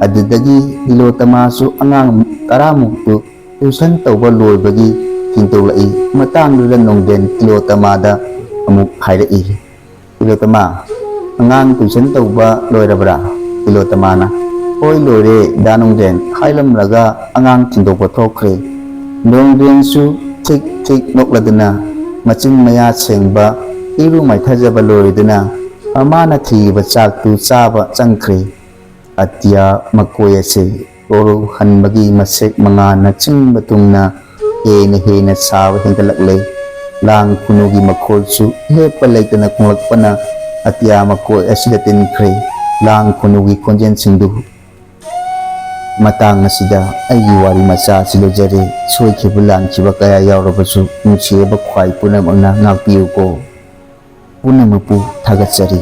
ꯑꯗꯨꯗꯒꯤ ꯇꯤꯂꯣꯇꯃꯥꯁꯨ ꯑꯉꯥꯡ ꯇꯔꯥꯃꯨꯛꯇꯨ ꯇ꯭ꯌꯨꯁꯟ ꯇꯧꯕ ꯂꯣꯏꯕꯒꯤ ꯊꯤꯟꯗꯣꯛꯂꯛꯏ꯫ ꯃꯇꯥꯡꯗꯨꯗ ꯅꯣꯡꯗꯦꯟ ꯇꯤꯂꯣꯇꯃꯥꯗ ꯑꯃꯨꯛ ꯍꯥꯏꯔꯛꯏ꯫ "ꯇꯤꯂꯣꯇꯃꯥ, ꯑꯉꯥꯡ ꯇ꯭ꯌꯨꯁꯟ ꯇꯧꯕ ꯂꯣꯏꯔꯕ꯭ꯔꯥ?" ꯇꯤꯂꯣꯇꯃꯥꯅ, "ꯍꯣꯏ, ꯂꯣꯏꯔꯦ, ꯗꯥ ꯅꯣꯡꯗꯦꯟ" ꯍꯥꯏꯔꯝꯂꯒ ꯑꯉꯥꯡ ꯊꯤꯟꯗꯣꯛꯄ ꯊꯣꯛꯈ꯭ꯔꯦ꯫ ꯅꯣꯡꯗꯦꯟꯁꯨ ꯊꯤꯛ ꯊꯤꯛ ꯅꯣꯛꯂꯗꯨꯅ ꯃꯆꯤꯟ ꯃꯌꯥ ꯁꯦꯡꯕ, ꯏꯔꯨ ꯃꯥꯏꯊꯖꯕ ꯂꯣꯏꯔꯗꯨꯅ ꯃꯃꯥꯅ ꯊꯤꯔꯤꯕ ꯆꯥꯛꯇꯨ ꯆꯥꯕ ꯆꯪꯈ꯭ꯔꯦ꯫ ꯑꯇꯤꯌꯥ ꯃꯀꯣꯏ ꯑꯁꯤ ꯀꯣꯔꯧ ꯍꯟꯕꯒꯤ ꯃꯁꯦꯛ ꯃꯉꯥꯜꯅ ꯆꯤꯡꯕ ꯇꯨꯡꯅ ꯍꯦꯟꯅ ꯍꯦꯟꯅ ꯁꯥꯕ ꯍꯦꯟꯒꯠꯂꯛꯂꯦ꯫ ꯂꯥꯡ ꯈꯨꯅꯨꯒꯤ ꯃꯈꯣꯜꯁꯨ ꯂꯦꯞꯄ ꯂꯩꯇꯅ ꯈꯣꯡꯂꯛꯄꯅ ꯑꯇꯤꯌꯥ ꯃꯀꯣꯏ ꯑꯁꯤꯗ ꯇꯤꯟꯈ꯭ꯔꯦ꯫ ꯂꯥꯡ ꯈꯨꯅꯨꯒꯤ ꯈꯣꯟꯖꯦꯜꯁꯤꯡꯗꯨ ꯃꯇꯥꯡ ꯑꯁꯤꯗ ꯑꯩꯒꯤ ꯋꯥꯔꯤ ꯃꯆꯥ ꯑꯁꯤ ꯂꯣꯏꯖꯔꯦ꯫ ꯁꯣꯏꯈꯤꯕ ꯂꯥꯟꯈꯤꯕ ꯀꯌꯥ ꯌꯥꯎꯔꯕꯁꯨ ꯅꯨꯡꯁꯤꯔꯕ ꯈ꯭ꯋꯥꯏ ꯄꯨꯝꯅꯃꯛꯅ ꯉꯥꯛꯄꯤꯌꯨꯀꯣ꯫ ꯄꯨꯝꯅꯃꯛꯄꯨ ꯊꯥꯒꯠꯆꯔꯤ꯫